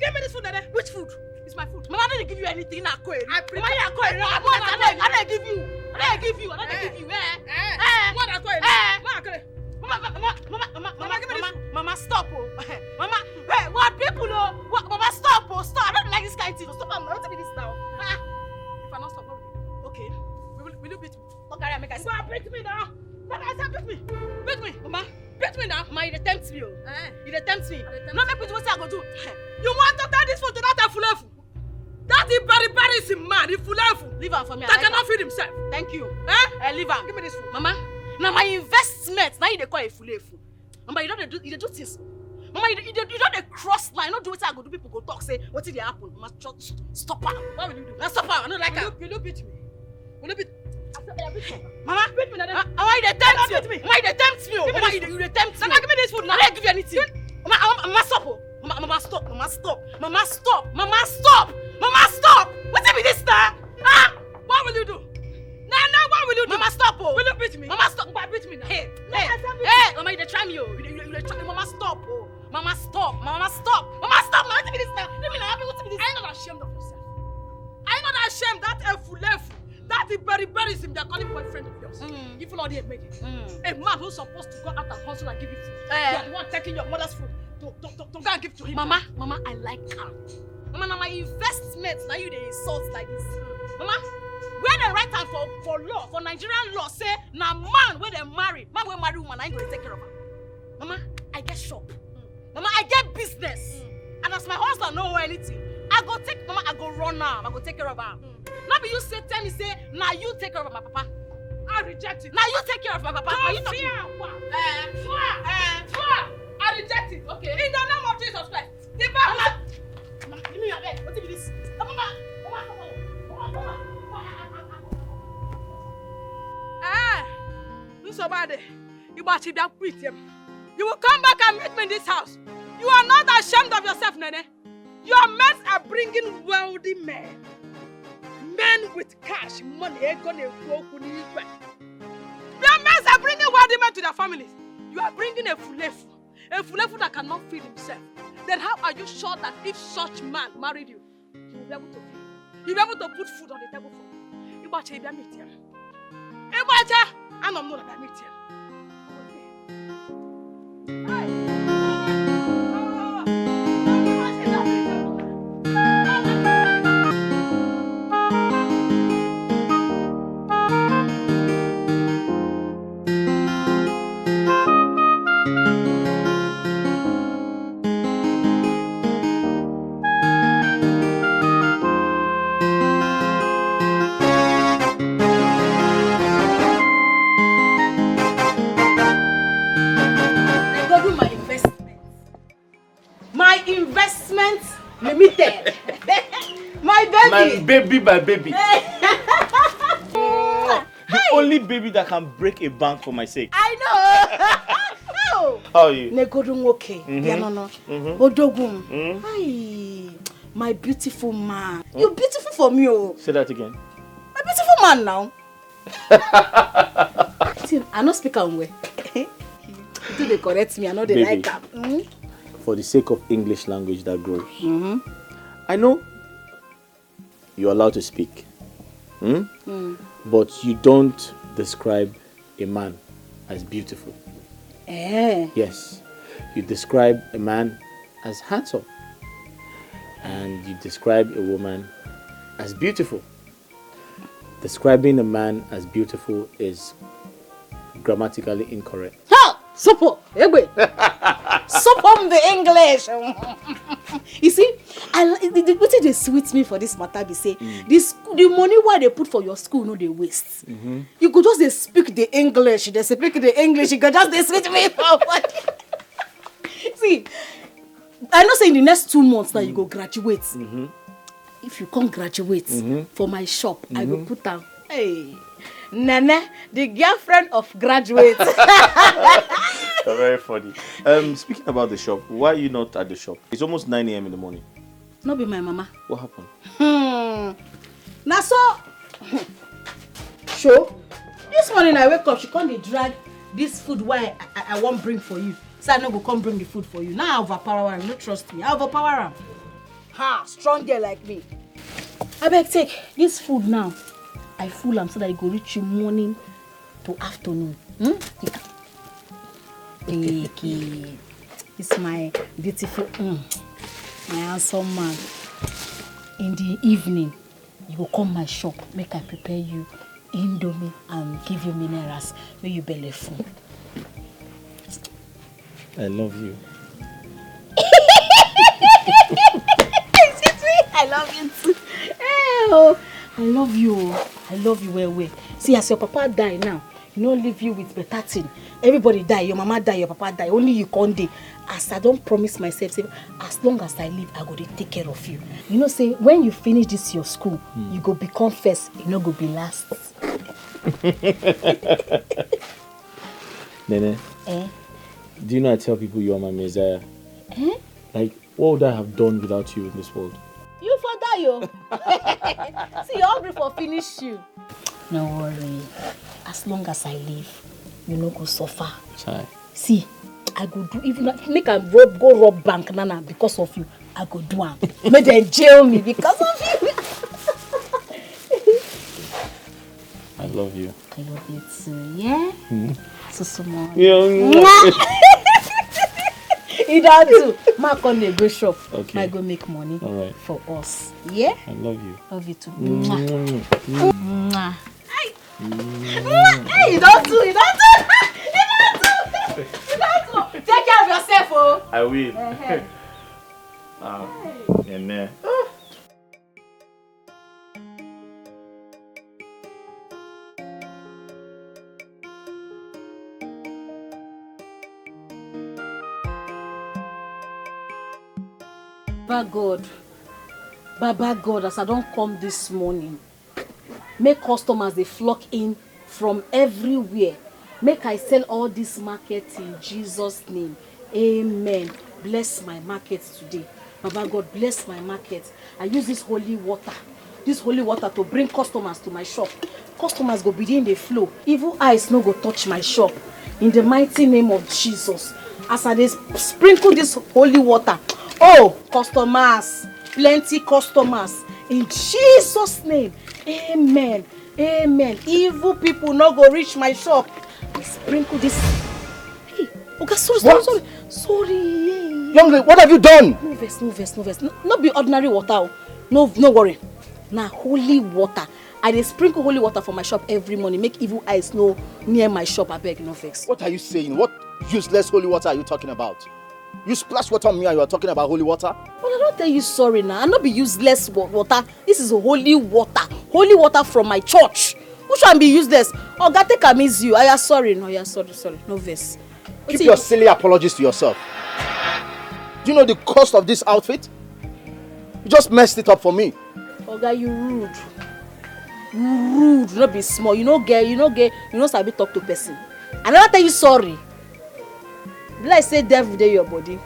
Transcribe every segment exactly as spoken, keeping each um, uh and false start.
Give me this food, Nene. Which food? It's my food. Mama, I don't give you anything. I quit. I pretend. Mama, I quit. No, I don't give you. I don't give you. I don't give you. Eh? Eh? What I quit? Eh? What I quit? Mama, mama, mama, mama, mama, mama, give me this food. Mama, stop, oh. Mama, hey, what people, oh? What, mama, stop, oh, stop. I don't like this kind of thing. Stop, I'm not this now. Ah. If I not stop, what will you do? Okay. Will, will you beat me? Come carry am, make I see. Go and beat me now. Make I say beat me. Beat me. Mama, beat me now. Mama, you dey tempt me, oh. Eh? You dey tempt me. I dey tempt you. No make me do wetin I go do. You want to tell this food to that efulefu? That Iberiberism man, efulefu. Leave am for me. That cannot feed himself. Thank you. Eh? Eh, leave am. Give me this food. Mama, na my investment. Now you dey call efulefu. Mama, you don dey do, you dey do things. Mama, you dey, you dey, you don dey cross line. You no do wetin I go do. People go talk say wetin dey happen. Mama, just stop am. What will you do? Na stop am. I no like am. Will you, will you beat me? Will you beat? I said, will you beat me? Mama, beat me, Nene. Mama, you dey tempt me. Beat me. Mama, you dey tempt me. Oh. Mama, you dey, you dey tempt me. Mama, give me this food now. I no give you anything. Mama, Mama, Mama, stop, oh. Mama, Mama, stop. Mama, stop. Mama, stop. Mama, stop. Mama, stop. Wetin be this now? Ah, what will you do? Now, now, what will you do? Mama, stop, oh. Will you beat me? Mama, stop. Mama, beat me now. Hey, hey, hey, Mama, you dey try me, oh. You dey, you dey, you dey try me. Mama, stop, oh. Mama, stop. Mama, stop. Mama, stop. Now, wetin be this now? Leave me now. Wetin be this? Are you not ashamed of yourself? Are you not ashamed that efulefu, that Iberiberism they're calling boyfriend of yours? Mm. If not, they made it. Mm. A man who's supposed to go out and hustle and give you food, eh, you are the one taking your mother's food to, to, to, to go and give to him. Mama, Mama, I like her. Mama, na my investment, now you dey insult like this. Mama, where dem write am for, for law, for Nigerian law, say na man wey dem marry, man wey marry woman, na him go dey take care of am. Mama, I get shop. Mama, I get business. Mm. And as my husband no owe anything, I go take, Mama, I go run am. I go take care of am. Mm. No be you say, tell me say, na you take care of my papa. I reject it. Na you take care of my papa. Na you talk. Fear, what? Eh. Fear. Eh. Fear. I reject it. Okay. In the name of Jesus Christ. The Bible. Mama, Mama, give me your bed. What is this? Mama, Mama, Mama, Mama, Mama. Ah, nsogbu adị. Igbachi bịa kwit m. You will come back and meet me in this house. You are not ashamed of yourself, Nene. Your mates are bringing wealthy men. Men with cash, money, ego na-ekwu okwu n'igwe. Your mates are bringing wealthy men to their families. You are bringing efulefu. Efulefu that cannot feed himself. Then how are you sure that if such man married you, you will be able to feed? You'll be able to put food on the table for you. Igbachi, bịa meet ya. Igbachi, anọ m n'ụlọ, bịa meet ya. They go do my investment. My investment limited. My baby. My baby, my baby. The only baby that can break a bank for my sake. I know. How are you? Negodu nwoke. Mm-hmm. Bịa nọnọ. Mm-hmm. Odogwu m. Mm-hmm. Hi, my beautiful man. Mm. You're beautiful for me, oh. Say that again. My beautiful man now. See, I no speak am well. You dey correct me, I no dey like am. Baby, mm? For the sake of English language that grows, mm-hmm, I know you're allowed to speak, hmm? Mm. But you don't describe a man as beautiful. Eh. Yes. You describe a man as handsome. And you describe a woman as beautiful. Describing a man as beautiful is grammatically incorrect. Ha! Sopo, egbe. Sopo m the English. You see, I li-, the, the, wetin dey sweet me for this matter be say, mm, this, the money wey they put for your school no dey waste. Mm-hmm. You go just dey speak the English, dey speak the English, you go just dey sweet me for body. See, I know say in the next two months now you go graduate. Mm-hmm. If you come graduate, mm-hmm, for my shop, I go, mm-hmm, put am. Hey, Nene, the girlfriend of graduate. You're very funny. Um, speaking about the shop, why are you not at the shop? It's almost nine a m in the morning. No be my mama. What happened? Hmm. Na so. Sure. This morning I wake up, she come dey drag this food wey I, I, I wan bring for you. So I no go come bring the food for you. Now I overpower am. You no trust me. I overpower am. Ha, strong girl like me. Abeg take this food now. I full am so that e go reach you morning to afternoon. Hmm? Take am. Take it. It's my beautiful, mm, my handsome man. In the evening, you go come my shop, make I prepare you indomie and give you minerals, make you belle full. I love you. Excuse me, I love you too. Eh, oh, I love you. Oh. I love you well, well. See, as your papa die now, he no leave you with better thing. Everybody die, your mama die, your papa die, only you come dey. As I don promise myself, say, as long as I live, I go dey take care of you. You know, say, when you finish this your school, you go become first, you no go be last. Nene, eh? Do you know I tell people you are my Messiah? Eh? Like, what would I have done without you in this world? You for die, yo. See, your hungry for finish you. No worry. As long as I live, you no go suffer. Chai. See, I go do, if not, make I rob, go rob bank, nana, because of you. I go do am. Make dem jail me because of you. I love you. I love you too, yeah? Mm. So small. Yeah. Mwah! You don't do. Ma come dey go shop. Okay. Ma go make money. All right. For us. Yeah? I love you. Love you too. Mwah. Mm. Mwah. Mwah. Hey, you don't do. You don't do. You don't do. You don't do. Take care of yourself, oh. I will. Uh-huh. Ah, hey. Nene. Baba God, Baba God, as I don come this morning, make customers dey flock in from everywhere. Make I sell all this market in Jesus' name. Amen. Bless my market today. Baba God, bless my market. I use this holy water, this holy water to bring customers to my shop. Customers go begin dey flow. Evil eyes no go touch my shop. In the mighty name of Jesus, as I dey sprinkle this holy water, oh, customers, plenty customers. In Jesus' name, amen. Amen. Evil people no go reach my shop. Sprinkle this. Hey, Oga, sorry, sorry, sorry. Sorry. Young lady, what have you done? No vex, no vex, no vex. No, no be ordinary water. Oh. No, no worry. Na holy water. I dey sprinkle holy water for my shop every morning. Make evil eyes no near my shop. Abeg, no vex. What are you saying? What useless holy water are you talking about? You splash water on me and you are talking about holy water? But I don't tell you sorry now. I no be useless wa-, water. This is holy water. Holy water from my church. Which one be useless? Oga, take am easy. Oh. I am sorry. No, I am sorry, sorry. No vex. Keep your silly apologies to yourself. Do you know the cost of this outfit? You just messed it up for me. Oga, you rude. You rude. No be small. You no get, you no get, you no sabi talk to person. I never tell you sorry. Be like say devil dey your body.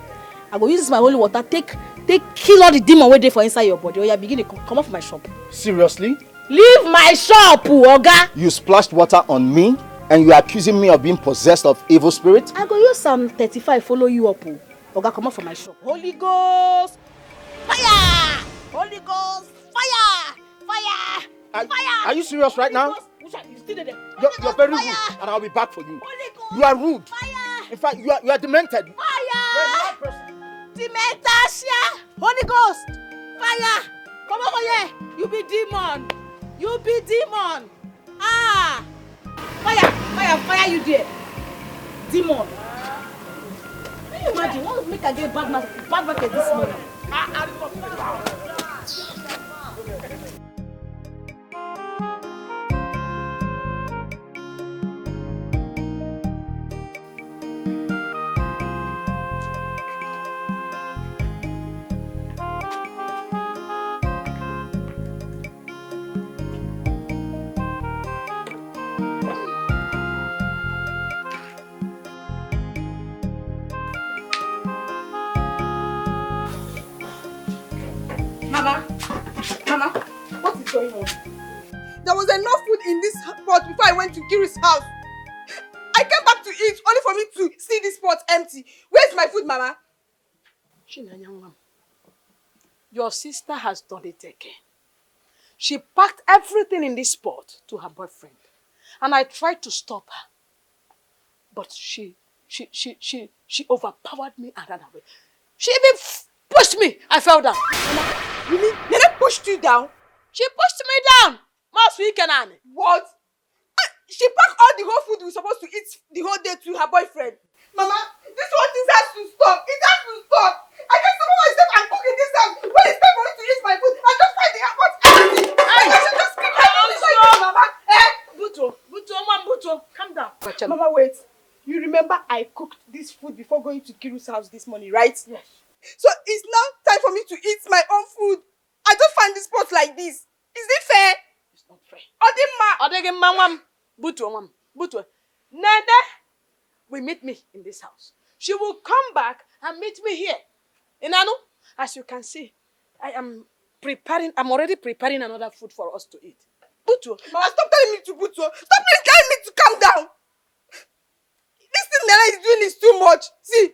I go use this my holy water, take, take kill all the demon wey dey for inside your body. Oya, begin dey co-, comot for my shop. Seriously? Leave my shop, oh, Oga. You splashed water on me and you are accusing me of being possessed of evil spirit? I go use Psalm thirty-five follow you up, oh. Oga, comot for my shop. Holy Ghost, fire! Holy Ghost, fire! Fire! Are, fire! Are you serious right now? Holy Ghost, which are you still there? You're, you're very rude, and I'll be back for you. Holy Ghost, you are rude. Fire! In fact, you are, you are demented. Fire! You're a mad person. Dementia! Holy Ghost! Fire! Come over here! You be demon! You be demon! Ah! Fire! Fire! Fire you there! Demon! Can you imagine? What make I get bad ma-, bad market this morning? Ah, ah, Mama, Mama, what is going on? There was enough food in this pot before I went to Kiri's house. I came back to eat, only for me to see this pot empty. Where's my food, Mama? Chinanya nwa m. Your sister has done it again. She packed everything in this pot to her boyfriend, and I tried to stop her, but she she she she she overpowered me and ran away. She even f- pushed me. I fell down. Mama, you mean Nene pushed you down? She pushed me down. Masu Ikenani. What? Ah, she packed all the whole food we were supposed to eat the whole day to her boyfriend. Mama, this whole thing has to stop. It has to stop. I can't stop myself and cook in this house. When it's time for me to eat my food, I just find the airport empty. Hey! I should just keep my food inside, Mama. Eh? Buto, Buto, Mama, Buto, calm down. Mama, wait. You remember I cooked this food before going to Kiru's house this morning, right? Yes. So it's now time for me to eat my own food. I just find this pot like this. Is it fair? It's not fair. Odima. Odegima, Mama. Buto, Mama. Buto. Nene will meet me in this house. She will come back and meet me here. Inanu, as you can see, I am preparing, I'm already preparing another food for us to eat. Buto. Ma, stop telling me to Buto. Stop telling me to calm down. This thing Nene is doing is too much. See,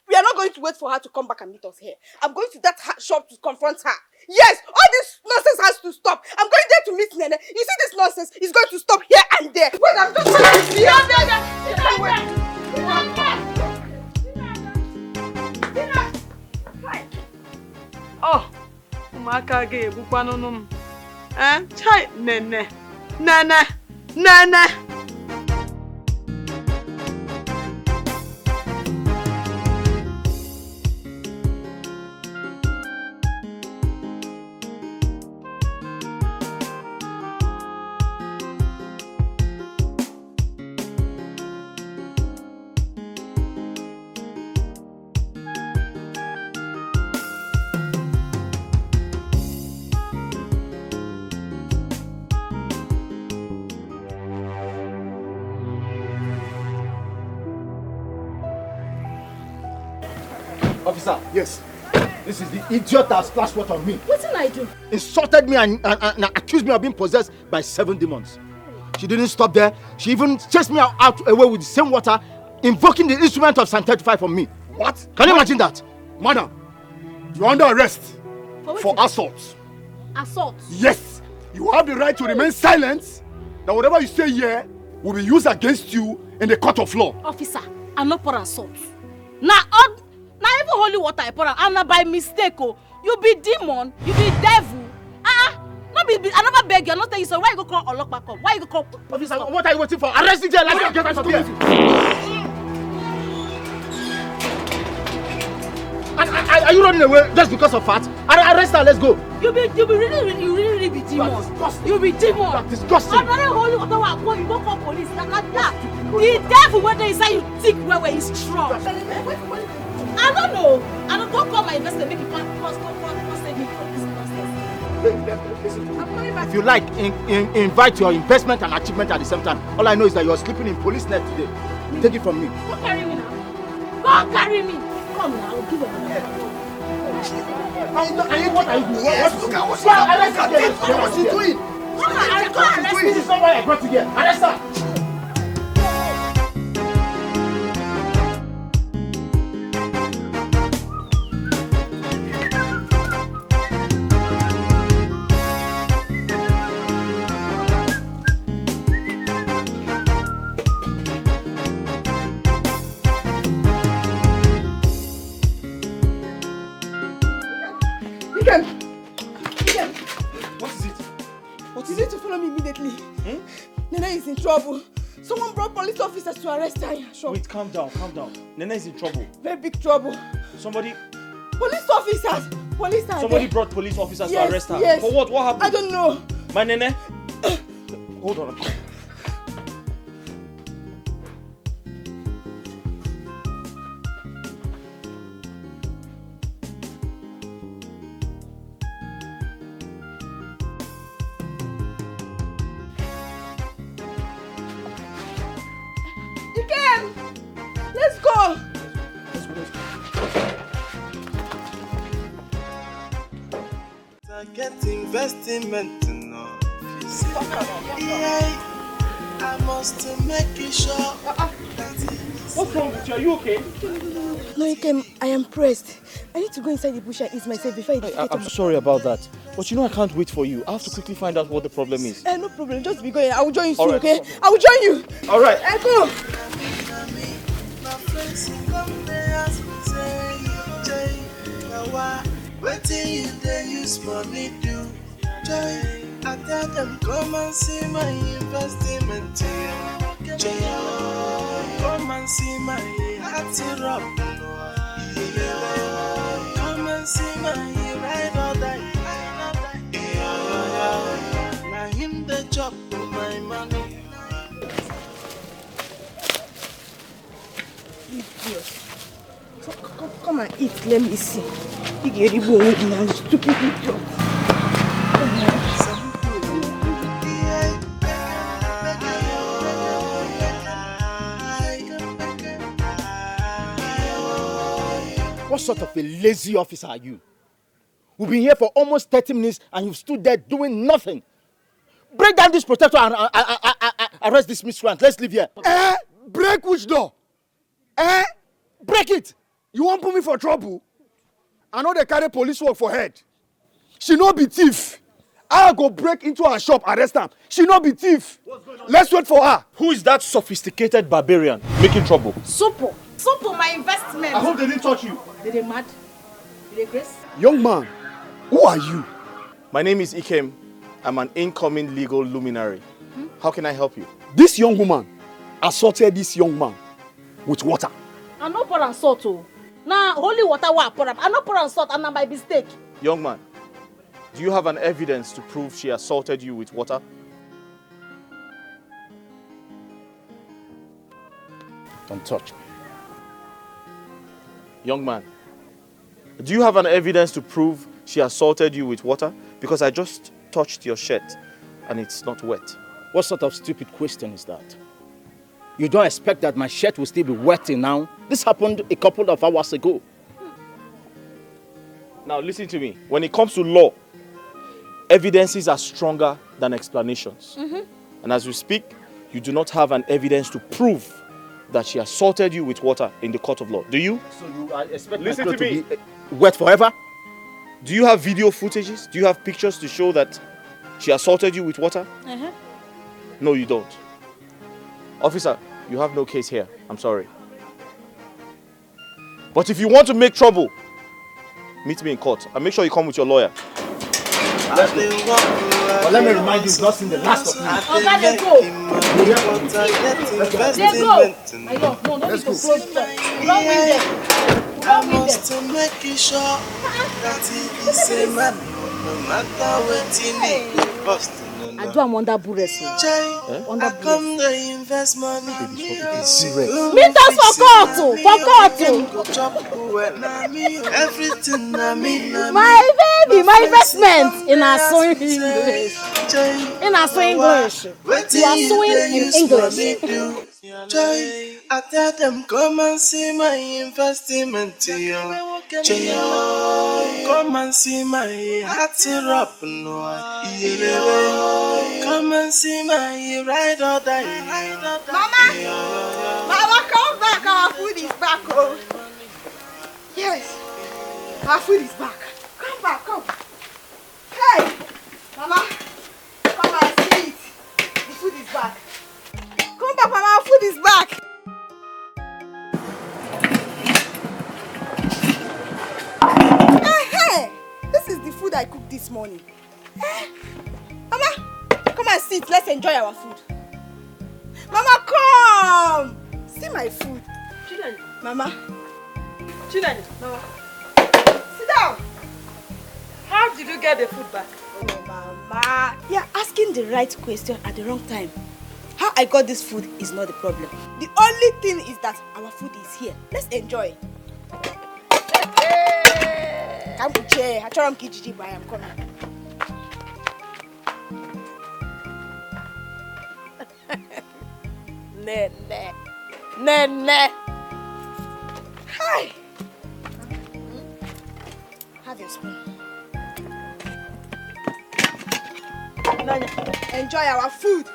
we are not going to wait for her to come back and meet us here. I'm going to that her shop to confront her. Yes, all this nonsense has to stop. I'm going there to meet Nene. You see this nonsense is going to stop here and there. Wait, I'm just trying to be. Oh, ụmụaka ga-egbukwanụnụ m. Eh, chai, Nene, Nene, Nene. Officer. Yes. This is the idiot that splashed water on me. Wetin I do? Insulted me and, and, and accused me of being possessed by seven demons. She didn't stop there. She even chased me out, out away with the same water, invoking the instrument of Psalm thirty-five on me. What? Can you imagine that? Madam, you're under arrest for, for assault. Assault? Yes. You have the right to remain silent. That whatever you say here will be used against you in the court of law. Officer, I no pour assault. Na odd, na even holy water I pour am, and na by mistake o. You be demon, you be devil. Ah, ah, no be, be, I never beg you, I no tell you so. Why you go call Olokpa come? Why you go call police come? What are you waiting for? Arrest the girl and get out of here. Are, are, are you running away just because of fat? Ar- Arrest her, let's go. You be, you be really, really, you really, really be demon. You are disgusting. You be demon. You are disgusting. Another holy water will pour, you go call police. That, that, that. The devil wey dey inside you thick well well, is strong. I don't know. I don't, don't call my investment, make you come, come, come, come, come save me from this nonsense. Listen to me. I'm coming back. If you like, in, in, invite your investment and achievement at the same time. All I know is that you're sleeping in police net today. Take it from me. Come carry me now. Come carry me. Come now, I will give you another. And, and what are you doing? What, what is it? Look at what she's doing. What is she doing? This is not why I brought you here. Arrest her. Ikem! Ikem! What is it? What is it? You need to follow me immediately. Hmm? Nene is in trouble. Someone brought police officers to arrest her in her shop. Wait, calm down, calm down. Nene is in trouble. Very big trouble. Somebody. Police officers! Police are there. Somebody brought police officers to arrest her. Yes, yes. For what? What happened? I don't know. My Nene? Hold on. Ikem! Let's go! Let's go, let's go. I get investment, no. Yeah, I must make it sure that it is What's wrong with you? Are you okay? No, Ikem, I am pressed. I need to go inside the bush and ease myself before I I, get I'm sorry about that. But you know I can't wait for you. I have to quickly find out what the problem is. Eh, no problem. Just be going. I will join you soon, okay? I will join you. All right. I go. Wetin you dey use money do? Joy, I tell them, come and see my investment. Joy, come and see my hard rock. Come and see my ride or die. Na him dey chop my money. Idiot. Come, come, come and eat. Let me see. You get it, go with now, stupid idiot. What sort of a lazy officer are you? We've been here for almost thirty minutes and you've stood there doing nothing. Break down this protector and, and, and, and, and arrest this miscreant. Let's leave here. Eh? Break which door? Eh? Break it! You wan put me for trouble? I no dey carry police work for head. She no be thief. I go break into her shop, arrest am. She no be thief. Let's wait for her. Who is that sophisticated barbarian making trouble? Sopo. Sopo, my investment. I hope they didn't touch you. They dey mad. They dey grace. Young man, who are you? My name is Ikem. I'm an incoming legal luminary. How can I help you? This young woman assaulted this young man with water. I no pour am salt o. Na holy water wey I pour am. I no pour am salt, and na by mistake. Young man, do you have an evidence to prove she assaulted you with water? Don't touch me. Young man, do you have an evidence to prove she assaulted you with water? Because I just touched your shirt and it's not wet. What sort of stupid question is that? You don't expect that my shirt will still be wet till now? This happened a couple of hours ago. Now listen to me. When it comes to law, evidences are stronger than explanations. And as we speak, you do not have an evidence to prove that she assaulted you with water in the court of law. Do you? So you are expecting my clothes to be, uh, wet forever? Do you have video footages? Do you have pictures to show that she assaulted you with water? No, you don't. Officer, you have no case here. I'm sorry. But if you want to make trouble, meet me in court and make sure you come with your lawyer. But let me remind you, it's not seen the last of me. Oga, dey go. Dey go. My love, no, no need to close door. Run with them. Run with them. Make sure that he is a man, no matter wetin he go cost. I do am under duress o. Under duress. Meet us for court o, for court o. Everything na me, na me. My baby, my investment. Una suing English. Una suing English. You are suing in English. Joy, I tell them, come and see my investment, yo. Joy, come and see my heart rap, no. Come and see my ride or die. Mama, Mama, come back. Our food is back, oh. Yes, our food is back. Come back, come. Hey! Mama, come and see it. The food is back. Come back, Mama, food is back. Hey, hey! This is the food I cooked this morning. Eh? Mama, come and sit. Let's enjoy our food. Mama, come! See my food. Children. Mama. Children. Mama. Sit down. How did you get the food back? Oh, Mama. You're asking the right question at the wrong time. How I got this food is not the problem. The only thing is that our food is here. Let's enjoy. Come to chair. I tell him K G G, but I am coming. Nene. Nene. Hi. Have your spoon. Enjoy our food.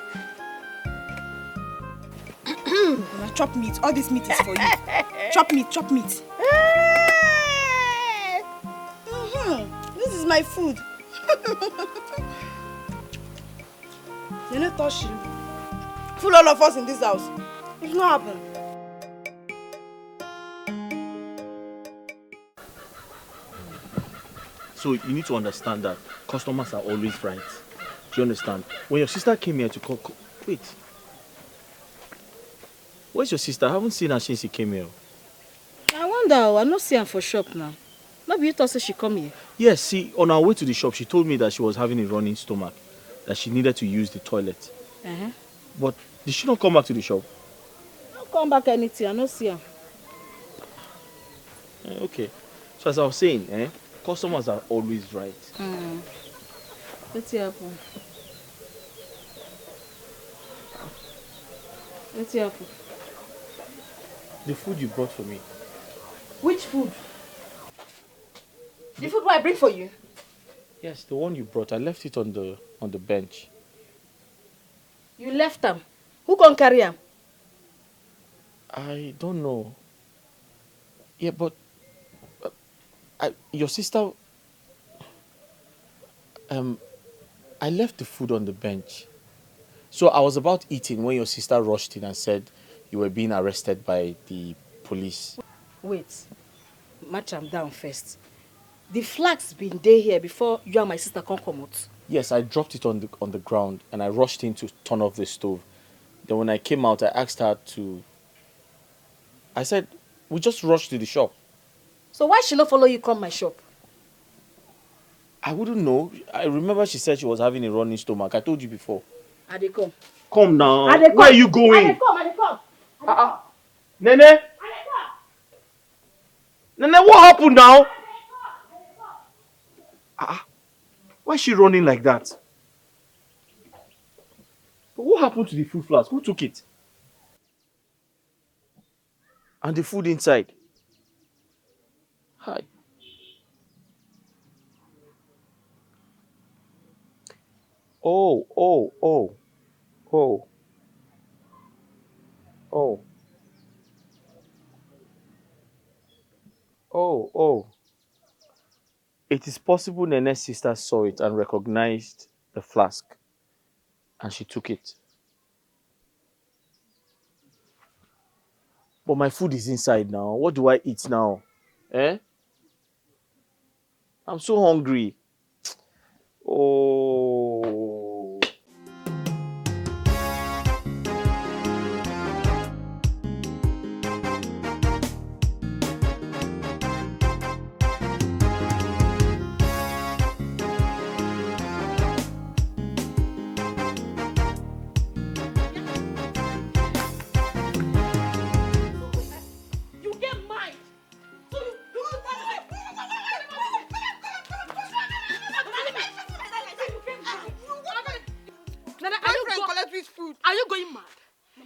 Una chop meat. All this meat is for you. Chop meat, chop meat. Mm-hmm. This is my food. You no touch you. Full all of us in this house. It no happen. So you need to understand that customers are always right. Do you understand? When your sister came here to call, call wait. Where's your sister? I haven't seen her since she came here. I wonder, oh, I no see am for shop now. No be you talk say she come here? Yes, see, on our way to the shop, she told me that she was having a running stomach, that she needed to use the toilet. Uh-huh. But did she not come back to the shop? No come back anything, I no see am. Eh, okay. So as I was saying, eh, customers are always right. Mm. Wetin happen? Wetin happen? The food you brought for me. Which food? The food wey I bring for you? Yes, the one you brought. I left it on the on the bench. You left am? Who come carry am? I don't know. Yeah, but uh, I, your sister. Um, I left the food on the bench. So I was about eating when your sister rushed in and said you were being arrested by the police. Wait, match am down first. The flask been dey here before you and my sister come comot. Yes, I dropped it on the on the ground and I rushed in to turn off the stove. Then when I came out, I asked her to. I said, "We just rushed to the shop." So why she no follow you come my shop? I wouldn't know. I remember she said she was having a running stomach. I told you before. I dey come. Come now. I dey come. Where are you going? I dey come. I dey come. Uh-uh. Nene? Nene, what happened now? Uh-uh. Why is she running like that? But what happened to the food flask? Who took it? And the food inside? Hi. Oh, oh, oh, oh, oh, oh, oh. It is possible Nene's sister saw it and recognized the flask, and she took it. But my food is inside now. What do I eat now? Eh? I'm so hungry. Oh. Are you going mad?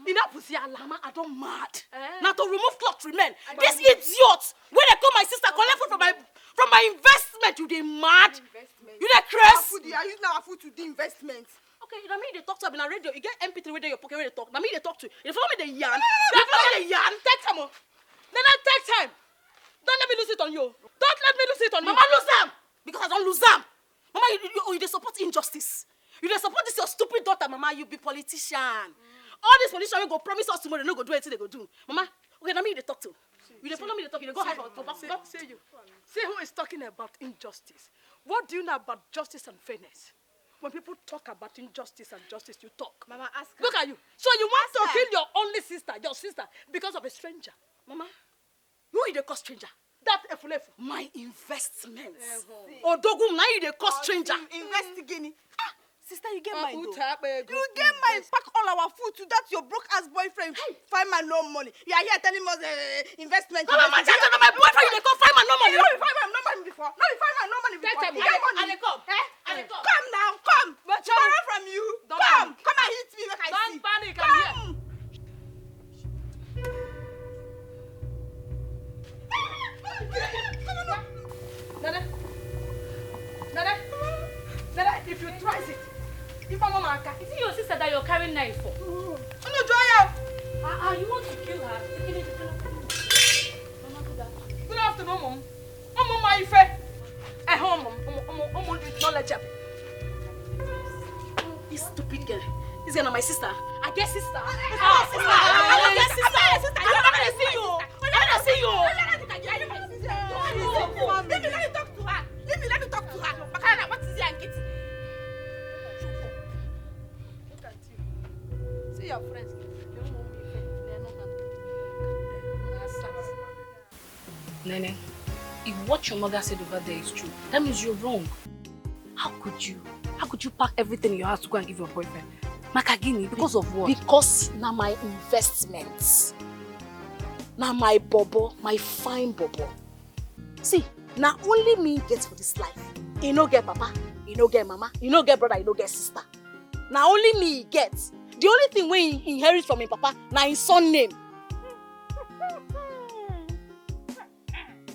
Enough with your alama, I don't mad. Eh? Now to remove cloth remain. This idiot, when they call my sister, collect food from my from my investment, you dey mad? Investment. You dey craze? Food, you are using our food to do investment. Okay, you know me, they talk to me on radio. You get M P three where your pocket where they talk. Now me, they talk to you. You follow me, they yarn. You follow me, they yarn. Take time, oh. Then I take time. Don't let me lose it on you. Don't let me lose it on Mama, you. Mama, lose them. Because I don't lose them. Mama, you, you, you, you dey support injustice. You dey support this your stupid daughter, Mama. You be politician. Mm. All this politician wey go promise us tomorrow, they no go do anything they go do. Mama, okay, now me they talk to. You dey follow me, they talk. You dey go hide for for back. Say, say you. See who is talking about injustice. What do you know about justice and fairness? When people talk about injustice and justice, you talk. Mama, ask her. Look at you. So you want to kill your only sister, your sister, because of a stranger. Mama, who you dey call stranger? That efulefu. My investment. Odogwu, now you dey call stranger. Invest gini. Ah, sister, you get mind though. You get mind. Pack all our food to that your broke ass boyfriend. Fine man, no money. You are here telling us uh, investment. No, my boyfriend, you dey call fine man, no money. No, fine man, no money before. No, fine man, no money before. You get money. I dey come. Eh? I dey come. Come now, come. But tomorrow from you. Come, come and hit me, make I see. Don't panic, I'm here. Nana, Nana, Nana, if you try it, if my mama can. Is it your sister that you're carrying knife for? Oh no, Joya. Are, are you This stupid girl. This girl na my sister. I get sister. Ah, sister. I get sister. I get sister. You never dey see you. You never dey see you. Leave me, let me talk to her. Leave me, let me talk to her. Makana, what is it I get? Look at you. See your friends. They won't be friends. They are not happy. They are sad. Nene, if what your mother said over there is true, that means you're wrong. How could you? How could you pack everything in your house to go and give your boyfriend? Makagini, because of what? Because na my investments. Na my bobo, my fine bobo. See, na only me get for this life. E no get papa, e no get mama, e no get brother, e no get sister. Na only me e get. The only thing wey he inherit from him papa na him surname.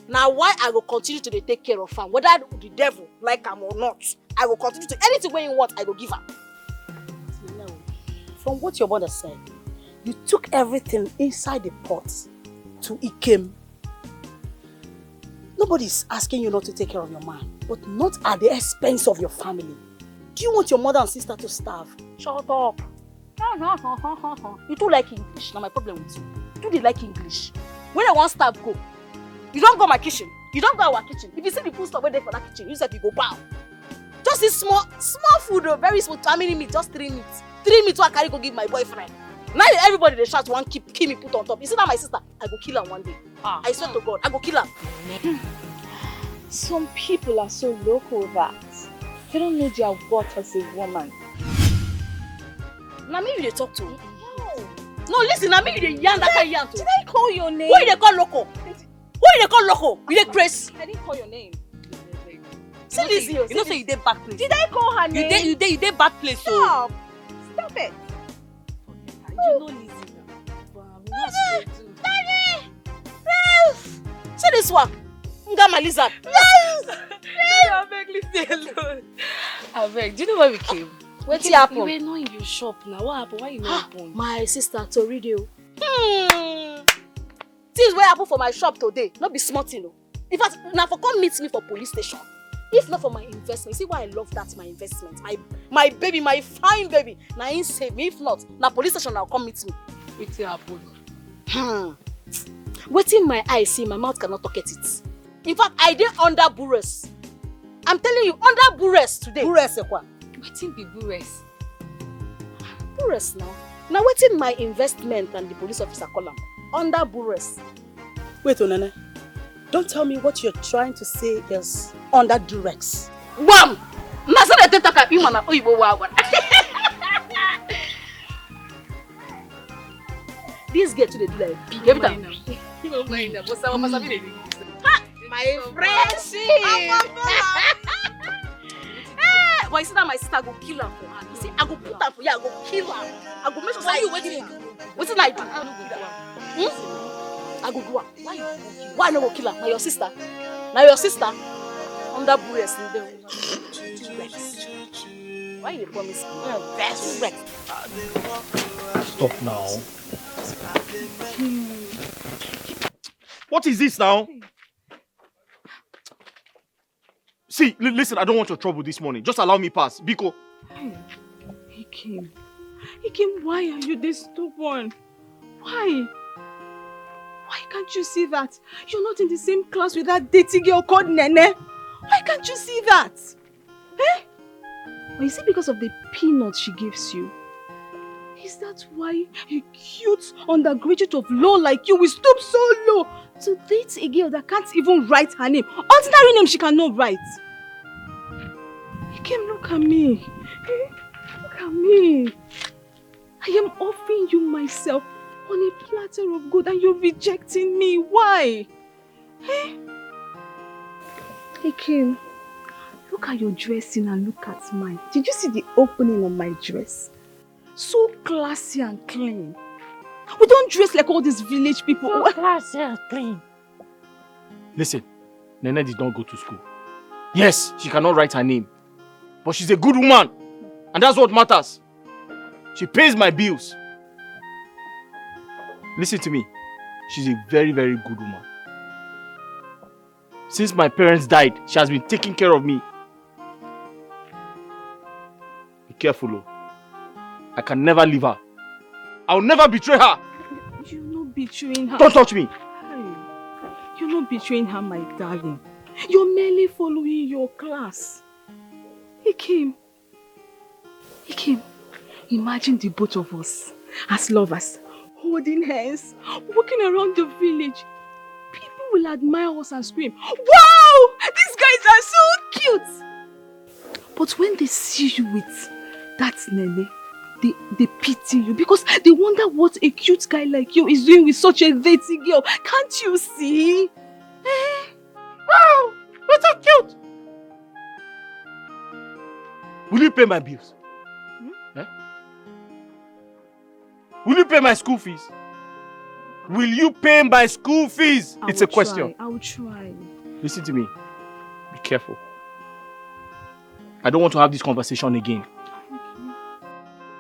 Na why I go continue to dey take care of am, whether the devil like am or not. I go continue to, anything wey he want, I go give am. From what your mother said, you took everything inside the pot to Ikem. Nobody is asking you not to take care of your man, but not at the expense of your family. Do you want your mother and sister to starve? Shut up. You too like English. Na my problem with you. You too dey like English. When I wan starve go, you don go my kitchen. You don go our kitchen. If you see the food stuff wey dey for that kitchen, you sef you go bow. Just this small, small food o, very small. How many meat? Just three meat. Three meat wey I carry go give my boyfriend. Now everybody dey shout, wan keep, kill me, put on top. You see that my sister? I go kill am one day. Ah. I swear to God, I go kill am. Some people are so local that they don't know their worth as a woman. Na me you dey talk to? No. No, listen, na me you dey yarn that kind yarn to. Did I call your name? Who you dey call local? Who you dey call local? You dey craze? I didn't call your name. See Lizzie, you know say you dey bad place. Did I call her name? You dey, you dey, you dey bad place. Stop. Stop it. You know Lizzie now. Wow, we know what to do. Daddy! Ralph! See this one. Nga my lizard. Ralph! Daddy, abeg, leave me alone. Abeg, do you know why we came? Wetin happen? You were not in your shop now. What happened? Why you not open? My sister, tori dey o. Hmm. Things wey happen for my shop today, no be small thing o. In fact, na for come meet me for police station. If not for my investment, see why I love that my investment. My, my baby, my fine baby, na him save me. If not, na police station na come meet me. Wetin happen? Hmm. Wetin my eye see, my mouth cannot talk it. In fact, I dey under bures. I'm telling you, under bures today. Bures ekwa. Wetin be bures? Bures now. Na wetin my investment and the police officer call am. Under bures. Wait, Onene. Don't tell me what you're trying to say is under duress. Wham! Na so they take talk am, you wanna oyibo wa wa. This girl too dey do like pig every time. Ha! My friendship. Eh, but you see that my sister go kill am for her. You see, I go put am for you, I go kill am. I go make sure say you wetin you do. Wetin I do? Hmm? I go do am. Why you go kill am? Why I no go kill am? Na your sister. Na your sister. Under bures. Why you dey promise me? Stop now. What is this now? See, li-, listen, I don't want your trouble this morning. Just allow me pass. Biko. Hey, Ikem. Ikem, why are you this stubborn? Why? Why can't you see that you're not in the same class with that dirty girl called Nene? Why can't you see that? Eh? Or is it because of the peanuts she gives you? Is that why a cute undergraduate of law like you will stoop so low to date a girl that can't even write her name? Ordinary name she cannot write. Ikem, look at me. Eh? Look at me. I am offering you myself on a platter of gold and you're rejecting me. Why? Eh? Ikem, look at your dressing and look at mine. Did you see the opening on my dress? So classy and clean. We don't dress like all these village people. So classy and clean. Listen, Nene did not go to school. Yes, she cannot write her name. But she's a good woman. And that's what matters. She pays my bills. Listen to me. She's a very, very good woman. Since my parents died, she has been taking care of me. Careful, oh. I can never leave her. I'll never betray her. You're not betraying her. Don't touch me. Hey, you're not betraying her, my darling. You're merely following your class. He came. He came. Imagine the both of us as lovers, holding hands, walking around the village. People will admire us and scream, "Wow! These guys are so cute!" But when they see you with that Nene, they, they pity you because they wonder what a cute guy like you is doing with such a dirty girl. Can't you see? Eh? Wow! You're so cute! Will you pay my bills? Eh? Will you pay my school fees? Will you pay my school fees? I It's a will question. Try. I will try. Listen to me. Be careful. I don't want to have this conversation again.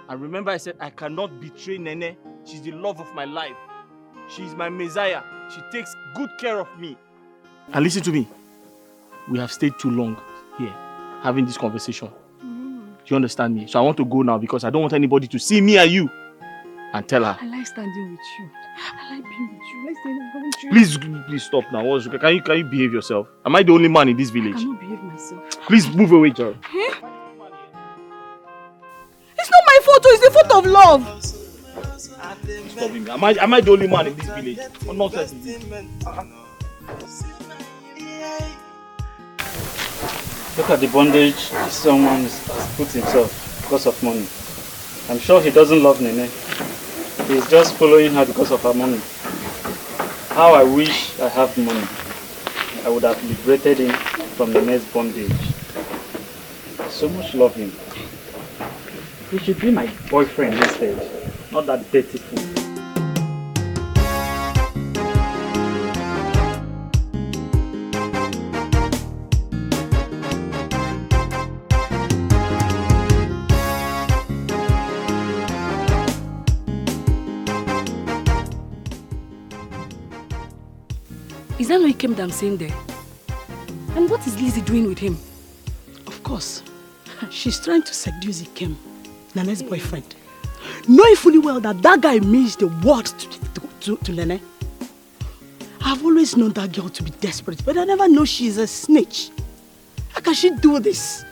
And remember, I said I cannot betray Nene. She's the love of my life. She's my Messiah. She takes good care of me. And listen to me. We have stayed too long here having this conversation. Do you understand me? So I want to go now because I don't want anybody to see me and you and tell her. I like standing with you. I like being with you. I like staying around you. Please, please stop now. What's, can you can you behave yourself? Am I the only man in this I village? Cannot behave myself. Please move away, Joe. It's not my fault, oh, it's the fault of love. Stop him. Am I am I the only man in this village? What nonsense is this? Look at the bondage this someone has put himself because of money. I'm sure he doesn't love Nene. He's just following her because of her money. How I wish I have money. I would have liberated him from Nene's bondage. I so much love him. He should be my boyfriend instead, not that dirty fool. Is that not Ikem that I'm seeing there? And what is Lizzie doing with him? Of course. She's trying to seduce Ikem, Nene's boyfriend. Knowing fully well that that guy means the world to, to, to, to Nene. I've always known that girl to be desperate, but I never know she's a snitch. How can she do this?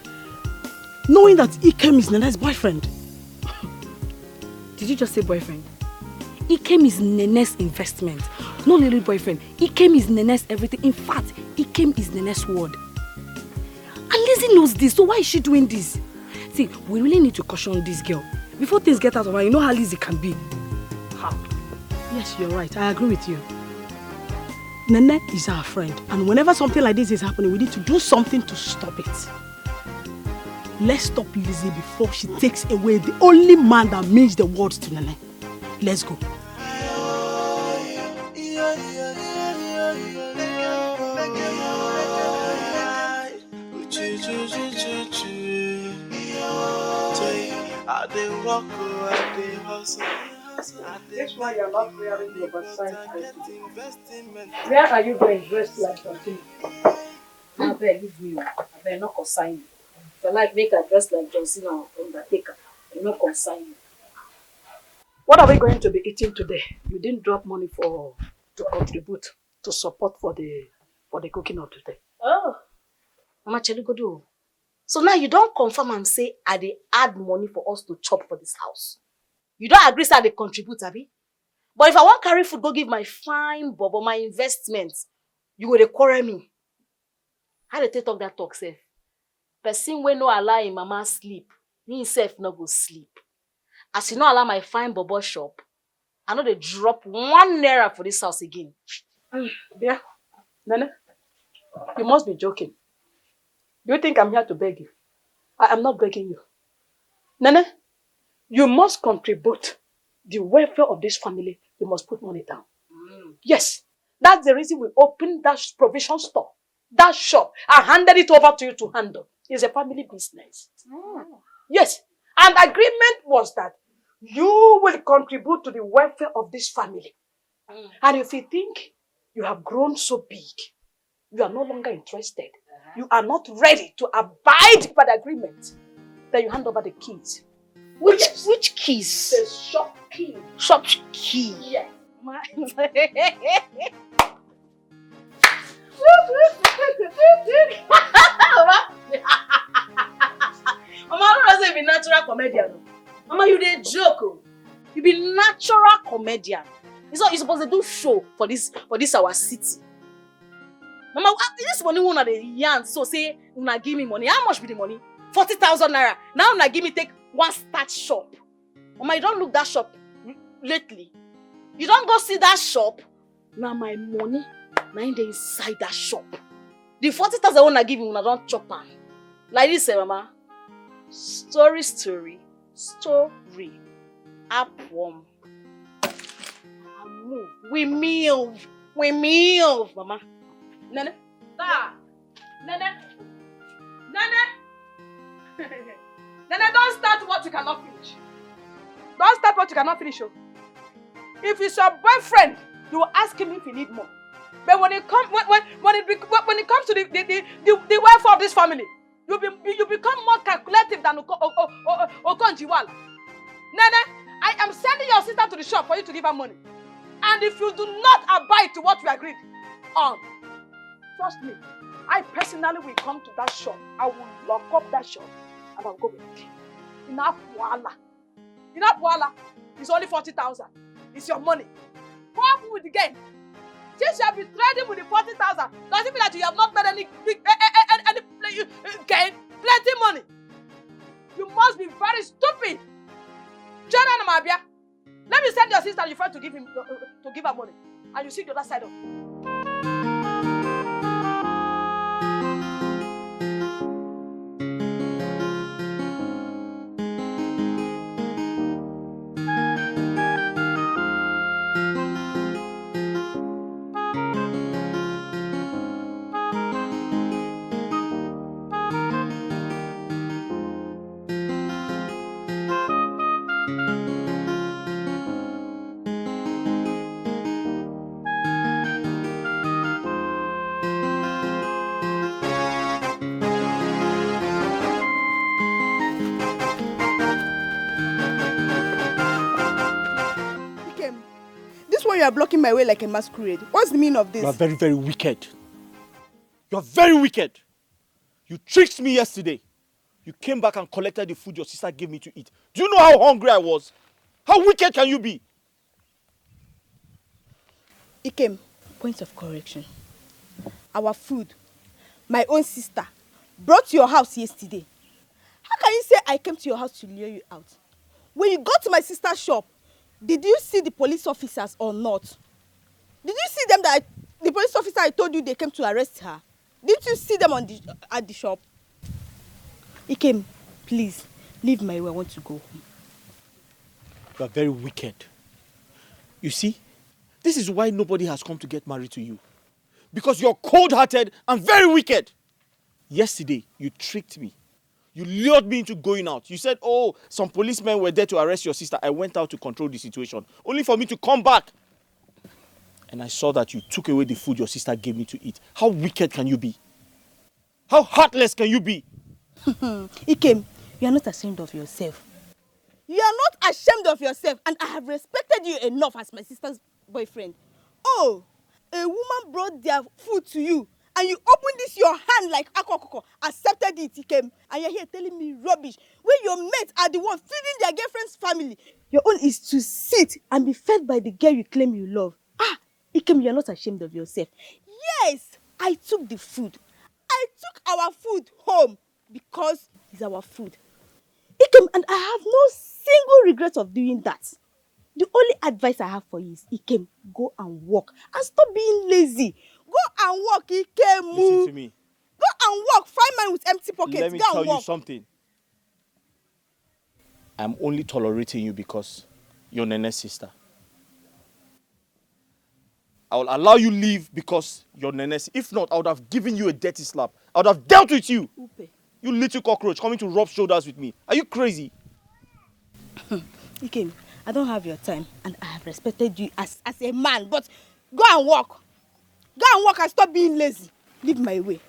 Knowing that Ikem is Nene's boyfriend. Did you just say boyfriend? Ikem is Nene's investment, not really boyfriend. Ikem is Nene's everything. In fact, Ikem is Nene's world. And Lizzie knows this, so why is she doing this? See, we really need to caution this girl before things get out of hand. You know how Lizzie can be. Yes, you're right. I agree with you. Nene is our friend, and whenever something like this is happening, we need to do something to stop it. Let's stop Lizzie before she takes away the only man that means the world to Nene. Let's go. I dey work, oh, I dey hustle. This one you are not wearing the oversized item. Where are you going dressed like John Cena? Abeg, leave me o. Abeg, no concern you. If you like, make I dress like John Cena or Undertaker. E no concern you. What are we going to be eating today? You didn't drop money for to contribute to support for the for the cooking of today. Oh, Mama Chelugodo. So now you don confirm am say I dey add money for us to chop for this house. You don agree say I dey contribute, abi? But if I wan carry food go give my fine bobo, my investment, you go dey quarrel me. How dey take talk that talk sef? Person wey no allow im mama sleep, himself no go sleep. As you no allow my fine bobo shop, I no dey drop one naira for this house again. Bia, Nene, you must be joking. Do you think I'm here to beg you? I am not begging you. Nene, you must contribute the welfare of this family. You must put money down. Yes, that's the reason we opened that sh- provision store, that shop. I handed it over to you to handle. It's a family business. Yes, and agreement was that you will contribute to the welfare of this family. And if you think you have grown so big, you are no longer interested, you are not ready to abide by the agreement, then you hand over the keys Which which keys? The shop key. Shop key. Yeah. Ma- Mama, I don't know say you be natural comedian. Mama, you dey joke. Oh. You be natural comedian. You so you suppose to do show for this for this our city. Mama, ah, this money una dey yarn so say una give me money. How much be the money? Forty thousand naira. Now una give me take one start shop. Mama, you don't look that shop lately. You don't go see that shop. Now my money, now in the inside that shop. The forty thousand una give me, una don't chop am. Like this, eh, Mama. Story, story, story. Apwom. Move. We move. We move, Mama. Nene. Sir. Nene. Nene. Nene, don't start what you cannot finish. Don't start what you cannot finish. Oh. If it's your boyfriend, you will ask him if you need more. But when it comes when when when it, bec- when it comes to the the, the, the, the welfare of this family, you be you become more calculative than Oko, Oko, Oko, Okonjiwal. Nene, I am sending your sister to the shop for you to give her money. And if you do not abide to what we agreed on, trust me, I personally will come to that shop. I will lock up that shop and I'll go with it. Enough wahala. Enough wahala. It's only forty thousand. It's your money. What happen with the game? Since you have been trading with the forty thousand, does it mean that you have not made any big, eh, eh, eh, any, eh, eh, gain? Plenty money. You must be very stupid. Children, Mabia, let me send your sister your friend to give him to, to give her money, and you see the other side of. This way you are blocking my way like a masquerade. What's the meaning of this? You are very, very wicked. You are very wicked. You tricked me yesterday. You came back and collected the food your sister gave me to eat. Do you know how hungry I was? How wicked can you be? Ikem, point of correction. Our food, my own sister, brought to your house yesterday. How can you say I came to your house to lure you out? When you got to my sister's shop, did you see the police officers or not? Did you see them that I, the police officer I told you they came to arrest her? Didn't you see them on the at the shop? Ikem, please, leave my way. I want to go home. You are very wicked. You see, this is why nobody has come to get married to you. Because you're cold-hearted and very wicked. Yesterday, you tricked me. You lured me into going out. You said, "Oh, some policemen were there to arrest your sister." I went out to control the situation, only for me to come back. And I saw that you took away the food your sister gave me to eat. How wicked can you be? How heartless can you be? Ikem, you are not ashamed of yourself. You are not ashamed of yourself, and I have respected you enough as my sister's boyfriend. Oh, a woman brought their food to you, and you opened this your hand like akokoko, accepted it, Ikem, and you're here telling me rubbish. When your mates are the ones feeding their girlfriend's family, your own is to sit and be fed by the girl you claim you love. Ah, Ikem, you're not ashamed of yourself. Yes, I took the food. I took our food home because it's our food. Ikem, and I have no single regret of doing that. The only advice I have for you is, Ikem, go and work and stop being lazy. Go and work, Ikem. Listen to me. Go and work. Find man with empty pockets. Let me Go tell and work. You something. I'm only tolerating you because you're Nene's sister. I will allow you leave because you're Nene's. If not, I would have given you a dirty slap. I would have dealt with you. Upe. You little cockroach coming to rub shoulders with me. Are you crazy? Ikem, I don't have your time, and I have respected you as, as a man, but go and work. Go and work and stop being lazy. Leave my way.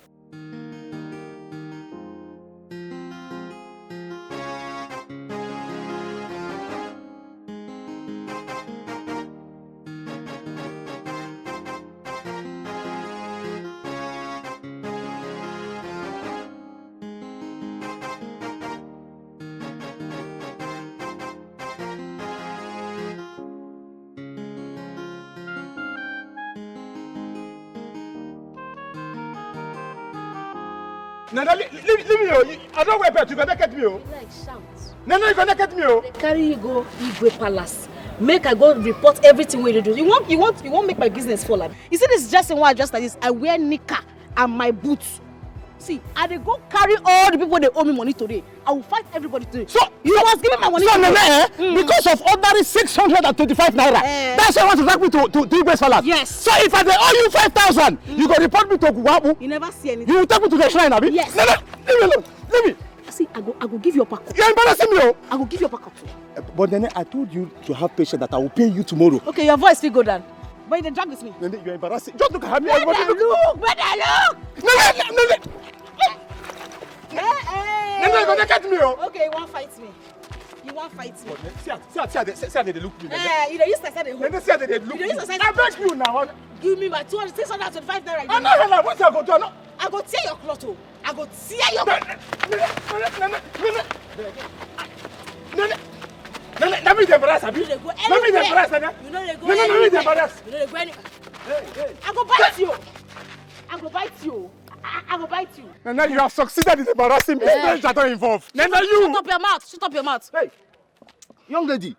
Nana, leave, leave, leave me, oh. You- I don't wear pants. You go naked me, oh. Like shout. Nana, you go naked me, oh. Carry you go Igwe Palace. Make I go report everything wey you do. You want, you want, you want make my business fall, abi? You see this dressing wey I dress like this? I wear knicker and my boots. See, I dey go carry all the people wey owe me money today. I will fight everybody today. So You must give me my money. So, Nana, today. eh, because of ordinary six hundred and twenty-five naira, Eh. that's why you want to drag me to, to, to Igwe Palace. Yes. So if I dey owe you five thousand, you go report me to Guwabu. You never see anything. You will take me to the shrine, abi? Yes. Nana, leave me alone. Leave me. See, I go, I go give you uppercut. You're embarrassing me, oh. I go give you uppercut. But then I told you to have patience that I will pay you tomorrow. Okay, your voice fit go down. But you dey drag with me. Nana, you're embarrassing. Just look at me. Where Everybody dey look. Look? Where dey look? Nana, Nana, Hey, hey. Nana, you go naked me, oh. Okay, you wan fight me? You wan fight me? See, see, see, see, see, they look me. Nana. Eh, you dey use like say dey hold. Nana, see, they look You me. dey use like I beg you now. Give me my two hundred, six hundred and twenty-five naira. I know how. What I go do? I know. I go tear your cloth, oh. I go tear your. Nana, Nana, Nana, Nana, Nana, Nana, Nana, let me dey embarrass, abi? You dey go Let me dey anywhere. embarrass, Nana. You no dey go Nana, let me dey anywhere. Embarrass. You no dey go anywhere. Hey, hey. I go bite you. I go bite you. I, I go bite you. Nana, you have succeeded in embarrassing me. Eh. Stranger don involve. Nana, you. Shut up your mouth. Shut up your mouth. Hey, Young lady,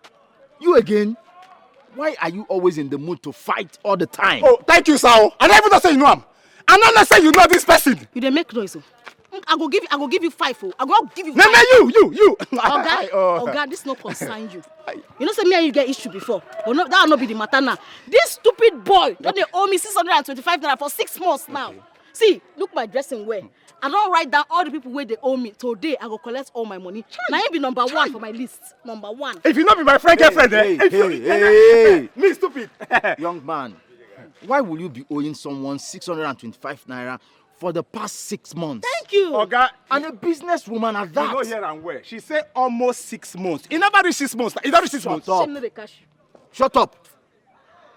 you again? Why are you always in the mood to fight all the time? Oh, thank you, sir. I never know say you know him. I never know say you know this person. You dey make noise, oh. Mm, I go give you, I go give you five, oh. I go give you five. Nana, you, you, you. Oga, Oh. Oga, this no concern you. You know say me and you get issue before, but no, that no be the matter now. This stupid boy don dey owe me six hundred and twenty-five naira for six months now. See, look my dressing well. I don write down all the people wey dey owe me. Today, I go collect all my money. Na him be number one for my list. Number one. If you no be my friend, girlfriend, eh? Hey, If you, hey, hey, hey. Me stupid. Young man, why will you be owing someone six hundred and twenty-five naira for the past six months? Thank you. Oga, And a businesswoman at you no that. Hear am well. She say almost six months. E never reach six months. E don reach six months. Shut up. Shame no dey catch you. Shut up.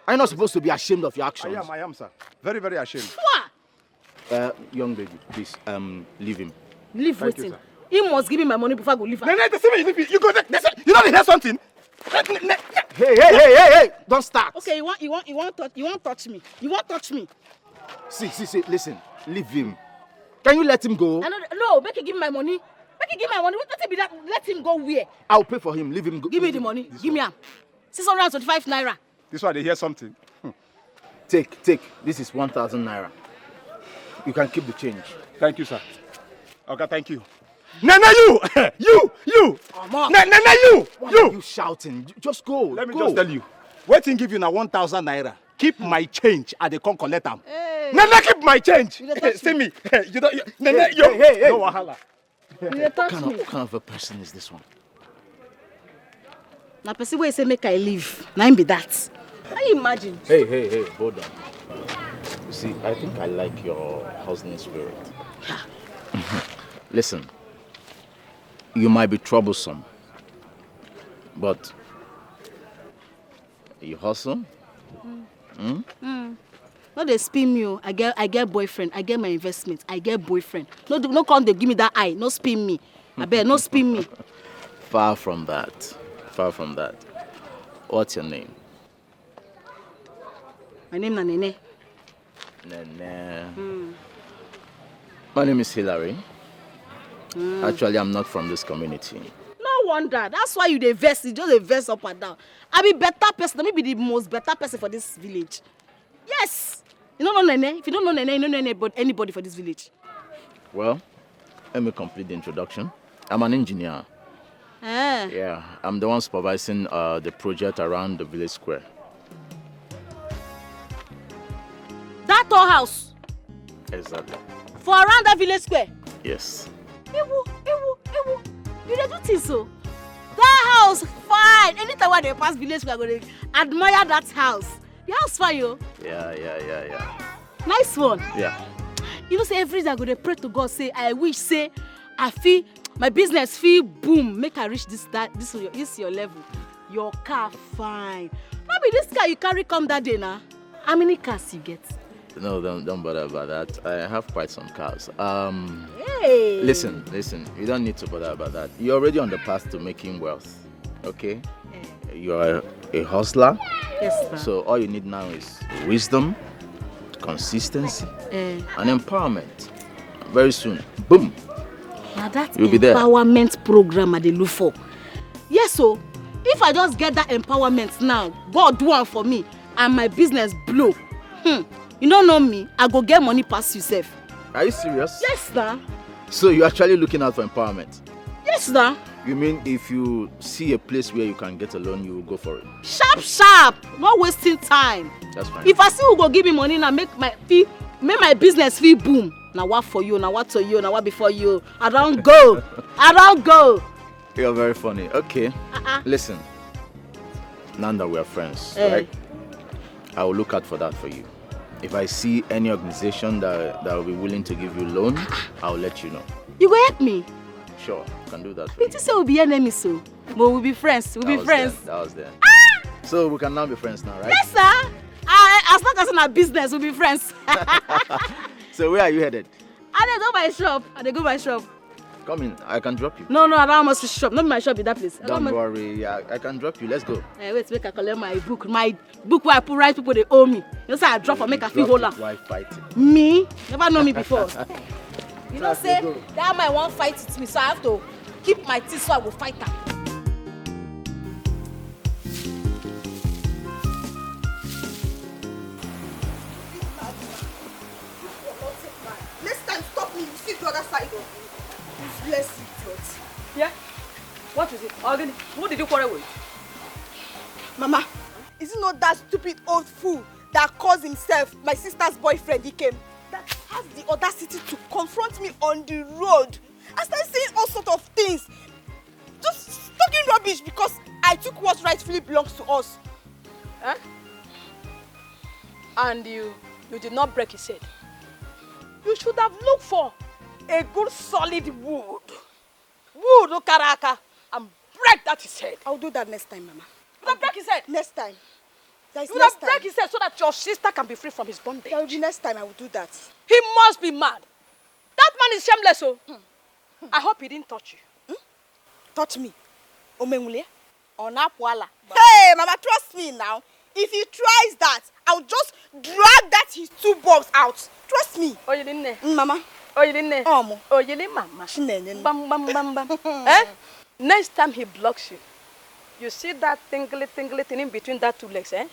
Are you not supposed to be ashamed of your I actions? am, I am, sir. Very, very ashamed. Pua! Uh, young lady, please, um, leave him. Leave Thank you, wetin? Sir. He must give me my money before I go leave her. Nana, they see me, you, you go there. They say, you know they hear something. Nana, Nana, Nana. Hey, hey, hey, hey, hey! Don't start. Okay, you want, you want, you want touch, you want touch me. You want touch me. See, see, see, listen. Leave him. Can you let him go? I know. No, make him give me my money. Make him give me my money. What, what be that? Let him go where? I'll pay for him. Leave him go. Give me the money. Give me am. Six hundred and twenty-five naira. This one they hear something. Take, take. This is one thousand naira. You can keep the change. Thank you, sir. Okay, thank you. Nana, you, you, you. Come on. Na- Nana, you, Why you. Are you shouting? Ju- Just go. Let me go. Just tell you. Wetin give you na one thousand naira. Keep my change. I dey come collect am. Hey. Nana, keep my change. You dey touch See me. Me. You don't. You, Nana, Hey, you. hey, hey, hey. No wahala. You dey touch What kind, me. Of, what kind of a person is this one? Na person wey say make I leave. Na him be that. Can you imagine? Hey, hey, hey, hold on. You see, I think I like your hustling spirit. Listen, you might be troublesome, but you hustle. No dey spin me o. I get, I get boyfriend. I get my investment. I get boyfriend. No, do- no come dey give me that eye. No spin me. Abeg, no spin me. Far from that. Far from that. What's your name? My name na Nene. Nene. My name is Hilary. Actually, I'm not from this community. No wonder. That's why you dey vex. You just dey vex up and down. I be better person. Na me be the most better person for this village. Yes. You no know Nene. If you don't know Nene, you no know anybody, anybody for this village. Well, let me complete the introduction. I'm an engineer. Eh. Yeah, I'm the one supervising uh, the project around the village square. That tall house Exactly. for around that village square. Yes. Ewu, ewu, ewu. You dey do things so. That house fine. Anytime I dey pass village square, I go dey admire that house. The house fine, yo. Yeah, yeah, yeah, yeah. Nice one. Yeah. You know say every day I go dey pray to God say I wish say I fit, my business fit boom, make I reach this, that, this your, this your level. Your car fine. No be this car you carry come that day na. How many cars you get? No, don't, don't bother about that. I have quite some cars. Um, Hey. Listen, listen. You don't need to bother about that. You're already on the path to making wealth. Okay? You're a hustler. Yes, sir. So all you need now is wisdom, consistency, Eh. and empowerment. Very soon. Boom. Now that You'll be there. Empowerment program I dey look for. Yes, so if I just get that empowerment now, God do one for me, and my business blow. Hmm. You don't know me, I go get money pass yourself. Are you serious? Yes, sir. So you're actually looking out for empowerment? Yes, sir. You mean if you see a place where you can get a loan, you will go for it? Sharp, sharp. Not wasting time. That's fine. If I see who go give me money now, make my fee, make my business fee boom. Now what for you? Now what to you? Now what before you? I don't go. I don't go. You're very funny. Okay. Uh-uh. Listen. Now that we're friends, eh, right? I will look out for that for you. If I see any organization that that will be willing to give you loan, I'll let you know. You go help me? Sure, I can do that for you. You say we'll be enemies, so but we'll be friends. We'll be friends. That was there. So we can now be friends now, right? Yes, sir. I, as long as in our business, we'll be friends. So where are you headed? I dey go my shop. I dey go my shop. Come in, I can drop you. No, no, I don't must shop. Not my shop in that place. Don't worry, I, I can drop you. Let's go. Eh, wait, make I collect my book. My book where I put right people they owe me. You know say I drop or make I feel hold am. Why fighting? Me? Never know me before. You know say that my one fight with me, so I have to keep my teeth so I go fight am. Next time, stop me. You see the other side of me. Useless idiot. Yeah? What is it? Ogini, who did you quarrel with? Mama, is it not that stupid old fool that calls himself my sister's boyfriend? He came. That has the audacity to confront me on the road. I started saying all sort of things. Just talking rubbish because I took what rightfully belongs to us. Eh? And you, you did not break his head. You should have looked for a good solid wood. Wood, Okaraka, and break that his head. I'll do that next time, Mama. You will break his head. Next time. That is You will next break time. his head so that your sister can be free from his bondage. That will be next time I will do that. He must be mad. That man is shameless, oh. I hope he didn't touch you. Touch me. Omenwule. Onapwala. Hey, Mama, trust me now. If he tries that, I'll just drag that his two balls out. Trust me. Oyilinne. Mm, Mama. Oyilinne. Omo. Oyili mama. Chinenye. Bam, bam, bam, bam. Eh? Next time he blocks you, you see that tingly, tingly thing in between that two legs, eh?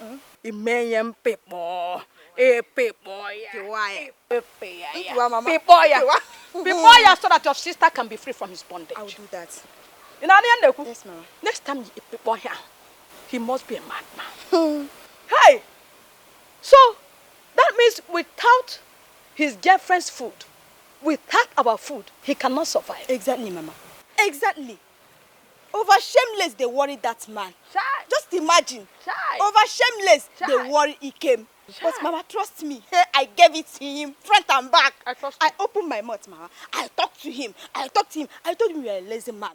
Imenyem people. Eh, people, yeah. Tiwa ya. People, yeah. Tiwa, Mama. People, yeah. Tiwa. People, yeah, so that your sister can be free from his bondage. I'll do that. You know, Aniandeku? Yes, Mama. Next time you people here, he must be a madman. Hey! So, that means without his girlfriend's food, without our food, he cannot survive. Exactly, Mama. Exactly. Over shameless, they worry that man. Chai! Just imagine. Chai! Over shameless, Chai! They worry he came. But Chai! Mama, trust me. Hey, I gave it to him, front and back. I trust I you. Opened my mouth, Mama. I talked to him. I talked to him. I told him you're a lazy man.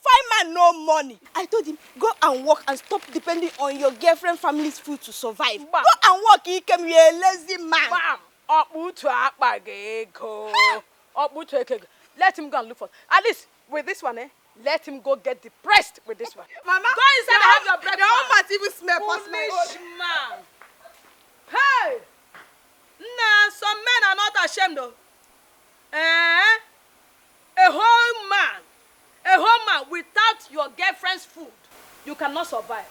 Fine man, no money. I told him, go and work and stop depending on your girlfriend family's food to survive. Bam. Go and work, he came, you're a lazy man. Bam! Ọkpụtu akpa gị ego. Ọkpụtu eke ego. Let him go and look for. At least with this one, eh? Let him go get depressed with this one. Mama, Go inside and have your breakfast. The whole mat even smell past my Foolish own. Man. Hey! Nah, some men are not ashamed though. Eh? A whole man, a whole man without your girlfriend's food, you cannot survive.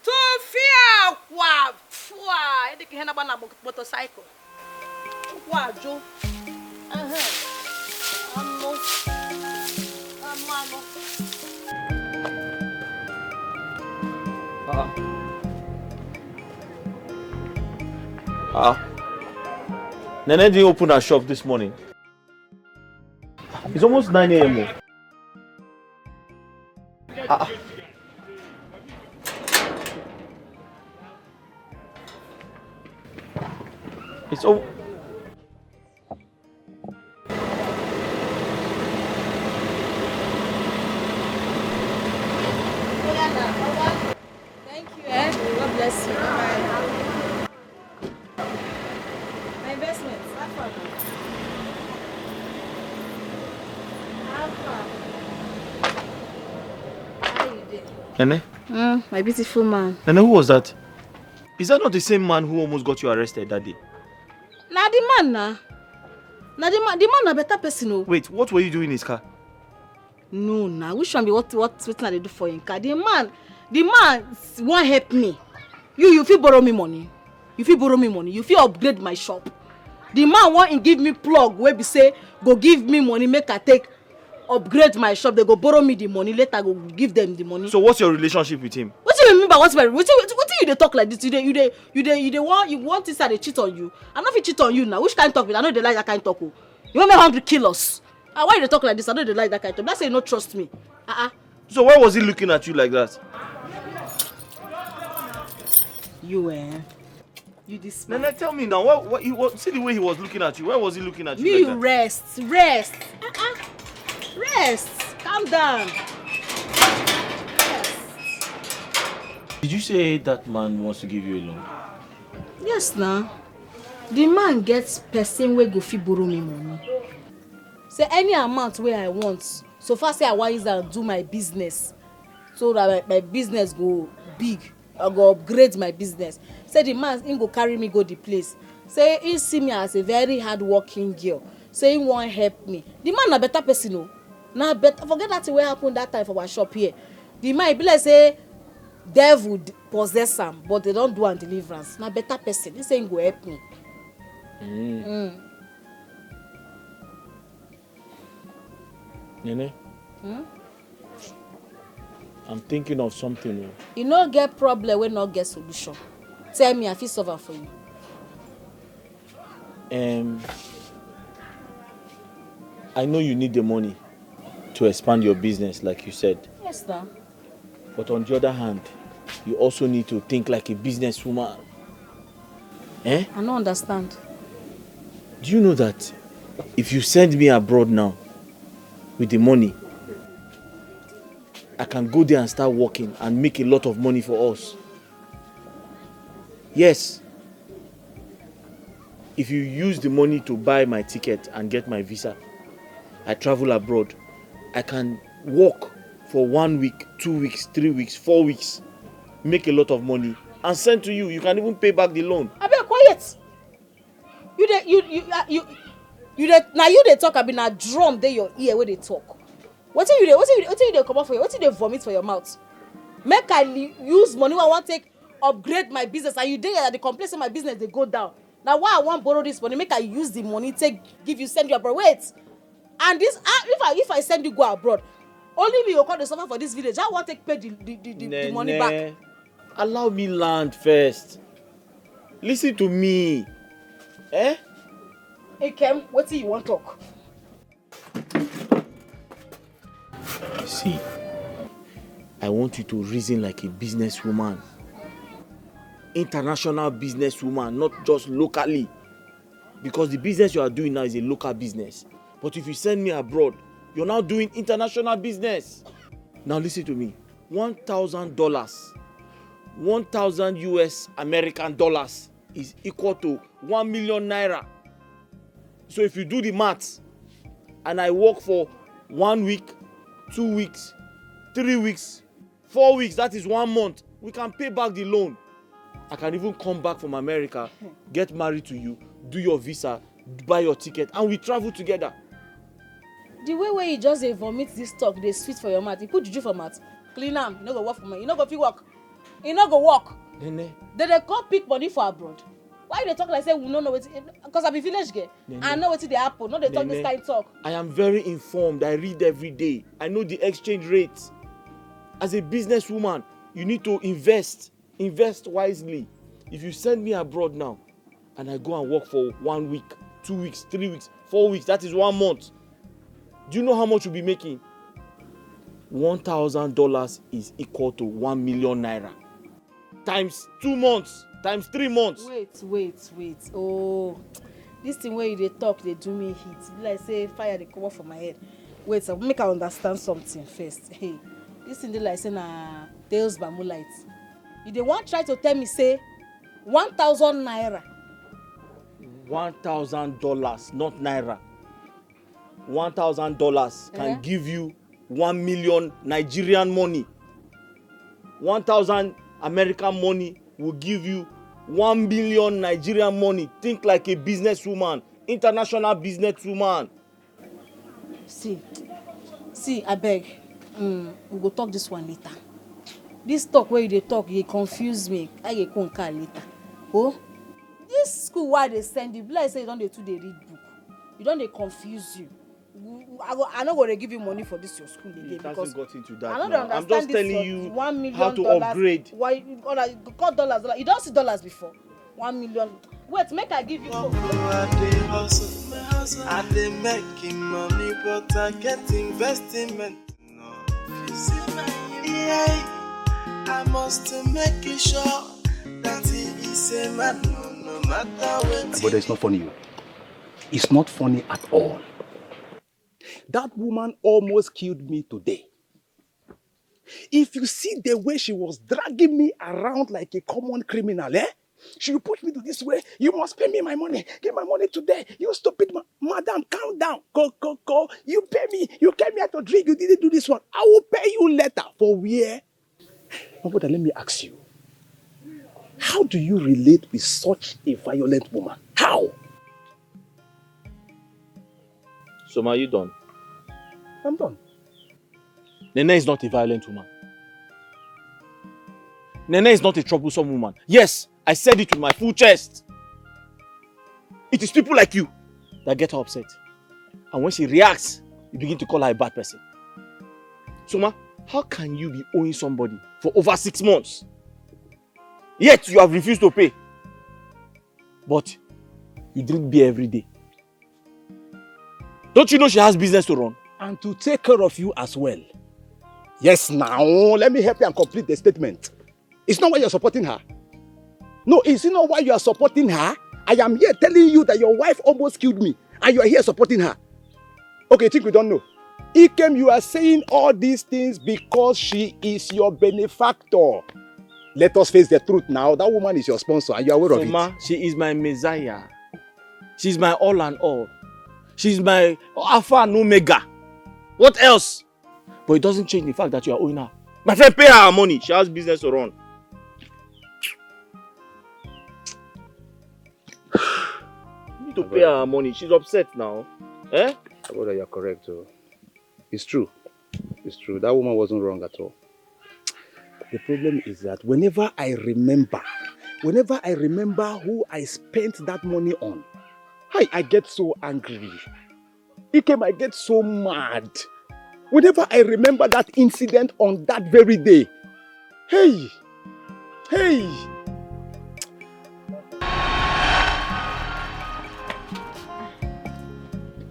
Tufia kwa fua, ediki hena bana motorcycle. Kwa jo. Aha. Amo. Amo, amo. Ah. Ah. Nene didn't open her shop this morning. It's almost nine a m o. Ah. It's all. Thank you, eh? God bless you. Bye. My investments, how far now? How far? How you dey? Nene? Mm, my beautiful man. Nene, who was that? Is that not the same man who almost got you arrested that day? Na the man na. Now the man, the man na better person o. Wait, what were you doing in his car? No, now which one be what what wetin I dey do for him car? The man, the man s- wan help me. You you fit borrow me money. You fit borrow me money. You fit upgrade my shop. The man wan give me plug wey be say go give me money make I take upgrade my shop. They go borrow me the money later. I go give them the money. So what's your relationship with him? Wetin you mean by what's my wetin wetin wetin you dey talk like this? You dey you dey you dey you dey wan you want this I dey cheat on you. I no fit cheat on you now. Which kind talk be that? I no dey like that kind talk o. You wan make hungry kill us? Ah, why you dey talk like this? I no dey like that kind talk. That's say you no trust me. Ah ah. So why was he looking at you like that? You eh? You this man. Nene, tell me now. What, what, he was, see the way he was looking at you. Why was he looking at you Me like you that? Rest, rest, ah ah, rest. Calm down. Rest. Did you say that man wants to give you a loan? Yes na. The man get person wey go fit borrow me money. Say any amount wey I want, so far say I wan use am do my business, so that my, my business go big, I go upgrade my business. Say the man him go carry me go the place. Say he see me as a very hard working girl. Say he wan help me. The man na better person o. Na better forget that thing wey happen that time for our shop here. The man e be like say devil d- possess am, but they don do am deliverance. Na better person. He say he go help me. Mm. Nene, Hmm? I'm thinking of something. Oh. You no get problem wey no get solution. Tell me, I fit solve am for you. Um, I know you need the money to expand your business, like you said. Yes, na. But on the other hand, you also need to think like a businesswoman. Eh? I no understand. Do you know that if you send me abroad now with the money, I can go there and start working and make a lot of money for us? Yes. If you use the money to buy my ticket and get my visa, I travel abroad. I can work for one week, two weeks, three weeks, four weeks, make a lot of money, and send to you. You can even pay back the loan. Abeg, quiet. You dey you you uh, you you dey na you dey talk, abi na drum dey your ear wey dey talk? Wetin you dey wetin you dey- wetin you dey comot for your wetin you dey vomit for your mouth? Make I li- use money wey I wan take upgrade my business, and you dey here dey complain say my business dey go down. Na why I wan borrow this money, make I use the money take give you, send you abroad. Wait, and this ah, if I if I send you go abroad, only me go come dey suffer for this village. How I wan take pay the the the, the, the money back? Allow me land first. Listen to me. Eh? Ikem, wetin you wan talk? See, I want you to reason like a businesswoman. International businesswoman, not just locally. Because the business you are doing now is a local business. But if you send me abroad, you're now doing international business. Now listen to me. One thousand dollars, one thousand U S American dollars is equal to one million naira. So if you do the maths, and I work for one week, two weeks, three weeks, four weeks, that is one month, we can pay back the loan. I can even come back from America, get married to you, do your visa, buy your ticket, and we travel together. The way wey you just dey vomit this talk dey sweet for your mouth. You put juju for mouth, clean am, you no go work for me. You no go fit work. You no go work. Nene, They dey come pick money for abroad. Why you dey talk like say we no know wetin? Because I be village girl. Nene. I know wetin dey happen. No dey talk this Nene. Kind talk. I am very informed. I read every day. I know the exchange rate. As a businesswoman, you need to invest. Invest wisely. If you send me abroad now, and I go and work for one week, two weeks, three weeks, four weeks, that is one month. Do you know how much you'll be making? One thousand dollars is equal to one million naira. Times two months, times three months. Wait, wait, wait. Oh, this thing wey you dey talk dey do me heat. Be like say fire dey comot for my head. Wait, so make I understand something first. Hey, this thing dey like say na tales by moonlight. You dey wan try to tell me say one thousand naira. One thousand dollars, not naira. One thousand dollars can Eh? Give you one million Nigerian money. One thousand American money will give you one million Nigerian money. Think like a businesswoman. international businesswoman. See, see, abeg, um, we go talk this one later. This talk wey you dey talk, e confuse me. I go come car later. Oh, this school wey I dey send you, be like say you don dey too dey read book. You don dey confuse you. I go, I no go dey give you money for this your school again. It hasn't because got into that I no dey now. I'm understand just this telling your you one million how to dollars. Upgrade. Why you gonna cut dollars, dollars? You don see dollars before? One million. Wait, make I give you. Omo, I dey hustle, I dey make money, but I get investment. No, you see my yeah, I must make it sure that he is a man, no, no matter what. But it's not funny, you. It's not funny at all. That woman almost killed me today. If you see the way she was dragging me around like a common criminal, eh? She will push me to this way. You must pay me my money. Give my money today. You stupid ma- madam, calm down. Go, go, go. You pay me. You came here to drink. You didn't do this one. I will pay you later. For where? My brother, let me ask you. How do you relate with such a violent woman? How? So, ma, you done? I'm done. Nene is not a violent woman. Nene is not a troublesome woman. Yes, I said it with my full chest. It is people like you that get her upset. And when she reacts, you begin to call her a bad person. So, ma, how can you be owing somebody for over six months? Yet you have refused to pay. But you drink beer every day. Don't you know she has business to run? And to take care of you as well. Yes, now, let me help you and complete the statement. It's not why you're supporting her. No, is it not why you are supporting her? I am here telling you that your wife almost killed me, and you are here supporting her. Okay, you think we don't know? Ikem, you are saying all these things because she is your benefactor. Let us face the truth now. That woman is your sponsor, and you are aware of it. Ma, she is my messiah. She's my all and all. She's my Alpha and Omega. What else? But it doesn't change the fact that you are owing her. My friend, pay her her money. She has business to run. You need to pay her her money. She's upset now. Eh? My brother, you're correct. Oh. It's true. It's true. That woman wasn't wrong at all. The problem is that whenever I remember, whenever I remember who I spent that money on, hi, I get so angry. Ikem, I get so mad. Whenever I remember that incident on that very day, hey, hey.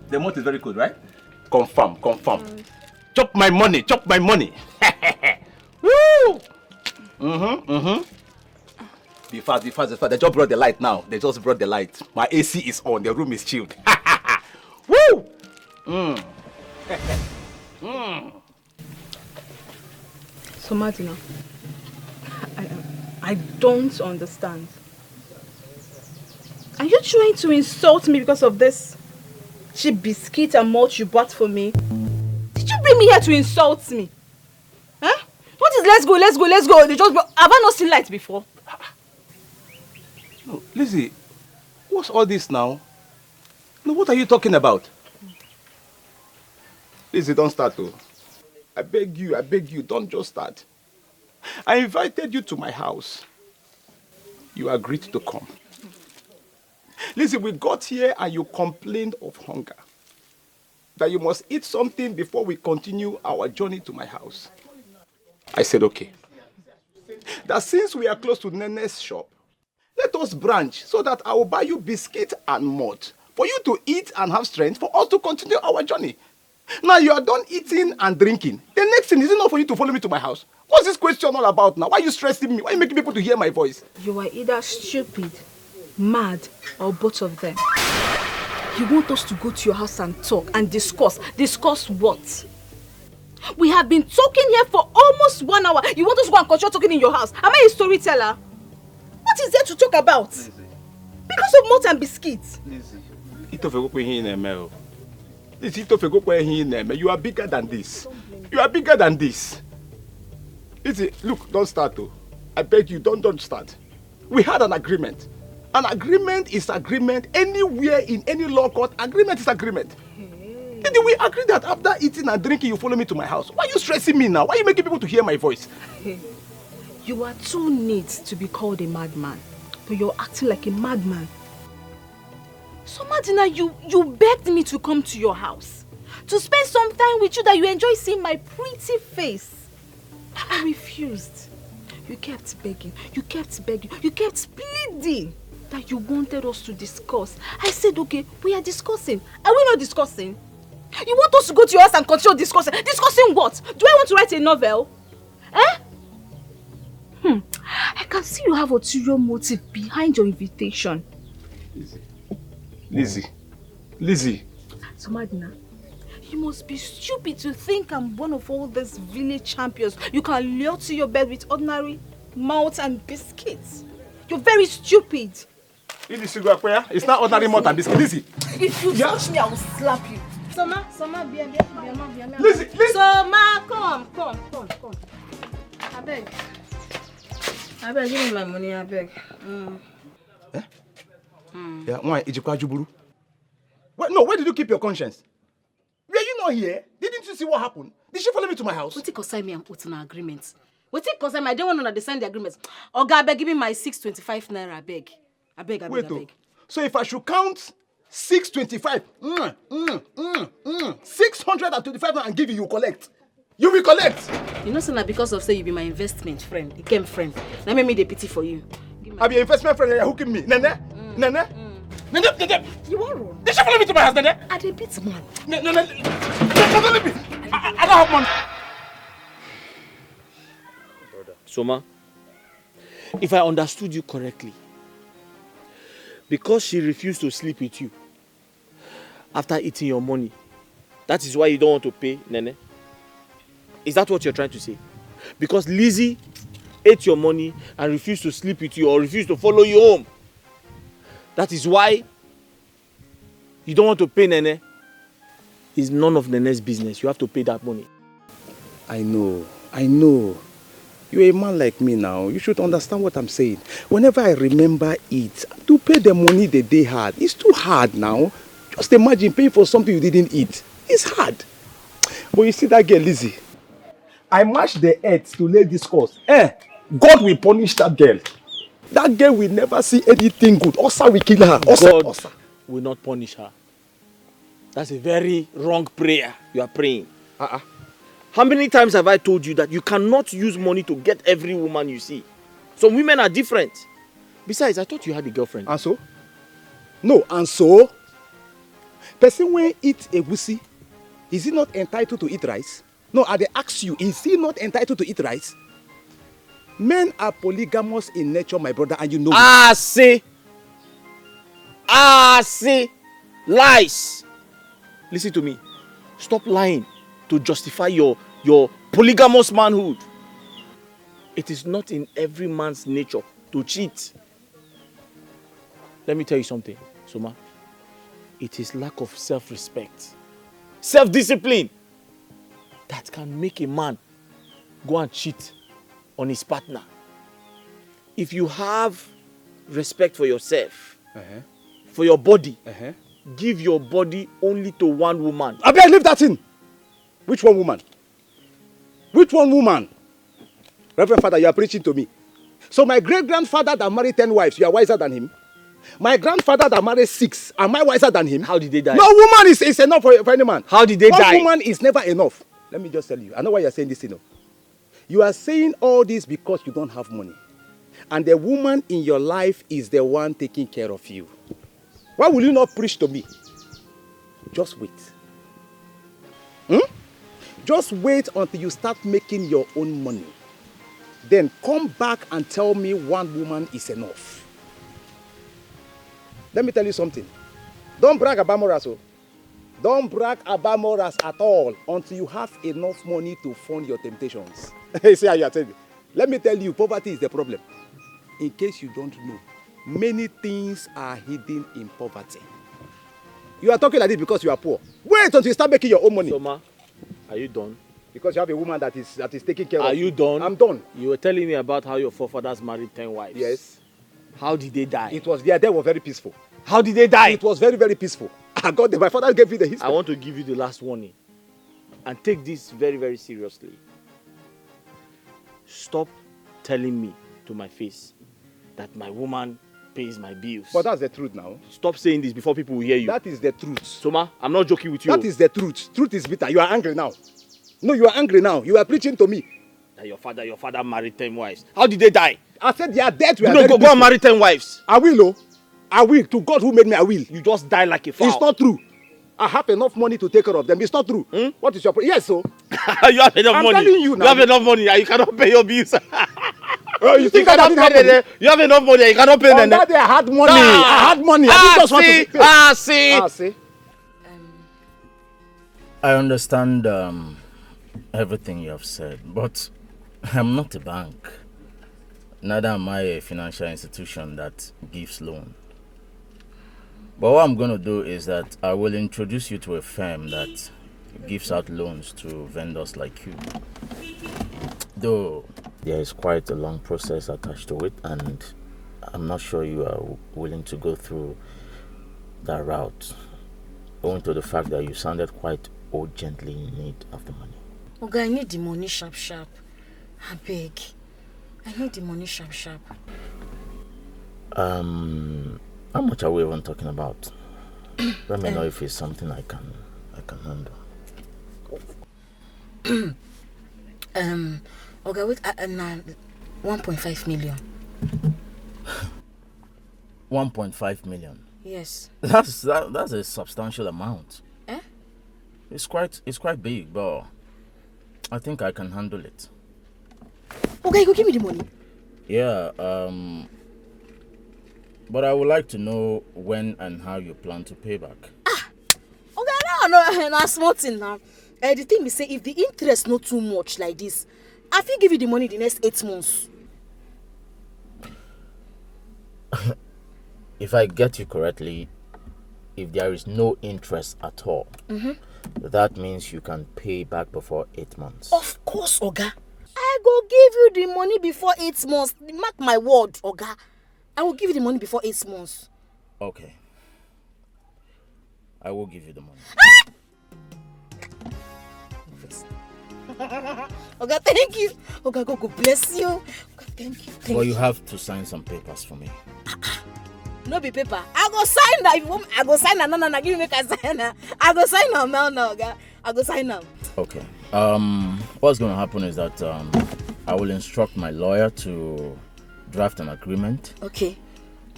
The month is very good, right? Confirm, confirm. Chop my money, chop my money. Woo! Mm-hmm, mm-hmm. Be fast, be fast, be fast. They just brought the light now. They just brought the light. My A C is on. The room is chilled. Woo! Mm. Mm. So, Martina, I, I don't understand. Are you trying to insult me because of this cheap biscuit and malt you bought for me? Did you bring me here to insult me? Huh? What is let's go, let's go, let's go? They just have I not seen light before? No, Lizzie, what's all this now? No, what are you talking about? Lizzie, don't start, oh. I beg you, I beg you, don't just start. I invited you to my house. You agreed to come. Lizzie, we got here and you complained of hunger. That you must eat something before we continue our journey to my house. I said, okay. That since we are close to Nene's shop, let us branch so that I will buy you biscuit and malt for you to eat and have strength for us to continue our journey. Now you are done eating and drinking. The next thing, is it not for you to follow me to my house? What's this question all about now? Why are you stressing me? Why are you making people to hear my voice? You are either stupid, mad, or both of them. You want us to go to your house and talk and discuss. Discuss what? We have been talking here for almost one hour. You want us to go and continue talking in your house? Am I a storyteller? What is there to talk about? Lizzie. Because of malt and biscuits. Lizzie. Itofegokwe ihe ị na-eme o. Lizzie, Itofegokwe ihe ị na-eme. You are bigger than this. You are bigger than this. Lizzie, look, don't start o. I beg you, don't, don't start. We had an agreement. An agreement is agreement. Anywhere in any law court, agreement is agreement. Didi, we agree that after eating and drinking, you follow me to my house. Why are you stressing me now? Why are you making people to hear my voice? You are too neat to be called a madman, but you're acting like a madman. So, Madina, you, you begged me to come to your house to spend some time with you, that you enjoy seeing my pretty face. I refused. You kept begging, you kept begging, you kept pleading that you wanted us to discuss. I said, "Okay, we are discussing." Are we not discussing? You want us to go to your house and continue discussing? Discussing what? Do I want to write a novel? Eh? Hmm. I can see you have ulterior motive behind your invitation. Lizzie. Lizzie. So, Madina, you must be stupid to think I'm one of all these village champions you can lure to your bed with ordinary malt and biscuits. You're very stupid. Lizzie, Sigwa Kwea, it's not ordinary malt and biscuit. Lizzie. If you touch me, I will slap you. Soma, Soma, beer, beer, beer, beer, beer. Lizzie, Lizzie. Soma, come, come, come, come. I beg. I beg, give me my money, I beg. Mm. Yeah, why? Ijikwa Juburu. Wait, no, where did you keep your conscience? Were you not here? Didn't you see what happened? Did she follow me to my house? Wetin concern me and Otuna agreement? Wetin concern me? I don't want to understand the agreement. Oga, abeg, give me my six twenty-five naira, abeg. Abeg, abeg, Wait, oh. Abeg. So if I should count six twenty-five, mm, mm, mm, mm, six hundred and twenty-five naira and give you, you collect. You will collect. You know, say na because of say you be my investment friend, Ikem friend. That make me dey pity for you. Give my I be your investment friend, you're hooking me. Nene? Nene? Nene? Nene? You wan run? Did she follow me to my house, Nene? I dey beat man. Nene? Nene? Nene? Nene? I, I, I don't have money. Soma, if I understood you correctly, because she refused to sleep with you after eating your money, that is why you don't want to pay Nene? Is that what you're trying to say? Because Lizzie ate your money and refused to sleep with you or refused to follow you home, that is why you don't want to pay Nene? It's none of Nene's business. You have to pay that money. I know, I know. You're a man like me now. You should understand what I'm saying. Whenever I remember it, to pay the money that they had, it's too hard now. Just imagine paying for something you didn't eat. It's hard. But you see that girl, Lizzie? I matched the earth to lay this course. Eh, God will punish that girl. That girl will never see anything good. Osa will kill her. Osa, God Osa. Will not punish her. That's a very wrong prayer you are praying. Uh-uh. How many times have I told you that you cannot use money to get every woman you see? Some women are different. Besides, I thought you had a girlfriend. And so? No, and so? Person when eat egusi, is he not entitled to eat rice? No, I dey ask you, is he not entitled to eat rice? Men are polygamous in nature, my brother, and you know it. Ah, see. Ah, see. Lies. Listen to me. Stop lying to justify your, your polygamous manhood. It is not in every man's nature to cheat. Let me tell you something, Soma. It is lack of self-respect, self-discipline that can make a man go and cheat on his partner. If you have respect for yourself, Uh-huh. for your body, Uh-huh. give your body only to one woman. Abeg, leave that thing. Which one woman? Which one woman? Reverend Father, you are preaching to me. So my great-grandfather that married ten wives, you are wiser than him? My grandfather that married six, am I wiser than him? How did they die? No woman is, is enough for, for any man. How did they One die? Woman is never enough. Let me just tell you. I know why you are saying this thing. Oh. You are saying all this because you don't have money. And the woman in your life is the one taking care of you. Why will you not preach to me? Just wait. Hmm? Just wait until you start making your own money. Then come back and tell me one woman is enough. Let me tell you something. Don't brag about morals, oh. Don't brag about morals at all until you have enough money to fund your temptations. See how you are telling me. Let me tell you, poverty is the problem. In case you don't know, many things are hidden in poverty. You are talking like this because you are poor. Wait until you start making your own money. Soma, are you done? Because you have a woman that is, that is taking care Are of you done? I'm done. You were telling me about how your forefathers married ten wives. Yes. How did they die? It was their death was very peaceful. How did they die? It was very, very peaceful. I got there. My father gave me the history. I want to give you the last warning, and take this very, very seriously. Stop telling me to my face that my woman pays my bills. But that's the truth now. Stop saying this before people will hear you. That is the truth. Soma, I'm not joking with you. That is the truth. Truth is bitter. You are angry now. No, you are angry now. You are preaching to me. That your father, your father married ten wives. How did they die? I said their death were You know, very go, go peaceful. And marry ten wives. I will, oh. I will. To God who made me, I will. You just die like a fowl. It's not true. I have enough money to take care of them. It's not true. What is your pro- Yes, so You have enough I'm money. telling you You now. Have enough money and you cannot pay your bills. Oh, you You think that I cannot didn't pay have money? them. You have enough money and you cannot pay On them. That day I had money. I had money. I Ah, didn't just want see, to pay. Ah, see. Ah, see. I understand um, everything you have said, but I'm not a bank. Neither am I a financial institution that gives loan. But what I'm going to do is that I will introduce you to a firm that gives out loans to vendors like you. Though there is quite a long process attached to it, and I'm not sure you are willing to go through that route, owing to the fact that you sounded quite urgently in need of the money. Oga, I need the money sharp sharp. I beg. I need the money sharp sharp. Um, how much are we even talking about? Let me know if it's something I can I can handle. Um, Oga, wait, uh, uh, na one point five million. One point five million. Yes. That's that, that's a substantial amount. Eh? It's quite it's quite big, but I think I can handle it. Oga, you go give me the money. Yeah. Um. But I would like to know when and how you plan to pay back. Oga, no, no, na small thing now. Uh, the thing be say, if the interest no too much like this, I fit give you the money the next eight months. If I get you correctly, if there is no interest at all, that means you can pay back before eight months. Of course, Oga. I go give you the money before eight months. Mark my word, Oga. I will give you the money before eight months. Okay. I will give you the money. Oga, thank you. Oga, God go bless you. Oga, thank you. Thank But you. You have to sign some papers for me. No be paper. I go sign that. If you want, I go sign that. No, no, no. Give me make I sign that. I go sign am now, now, Oga. I go sign am. Okay. Um, what's going to happen is that um, I will instruct my lawyer to draft an agreement. Okay.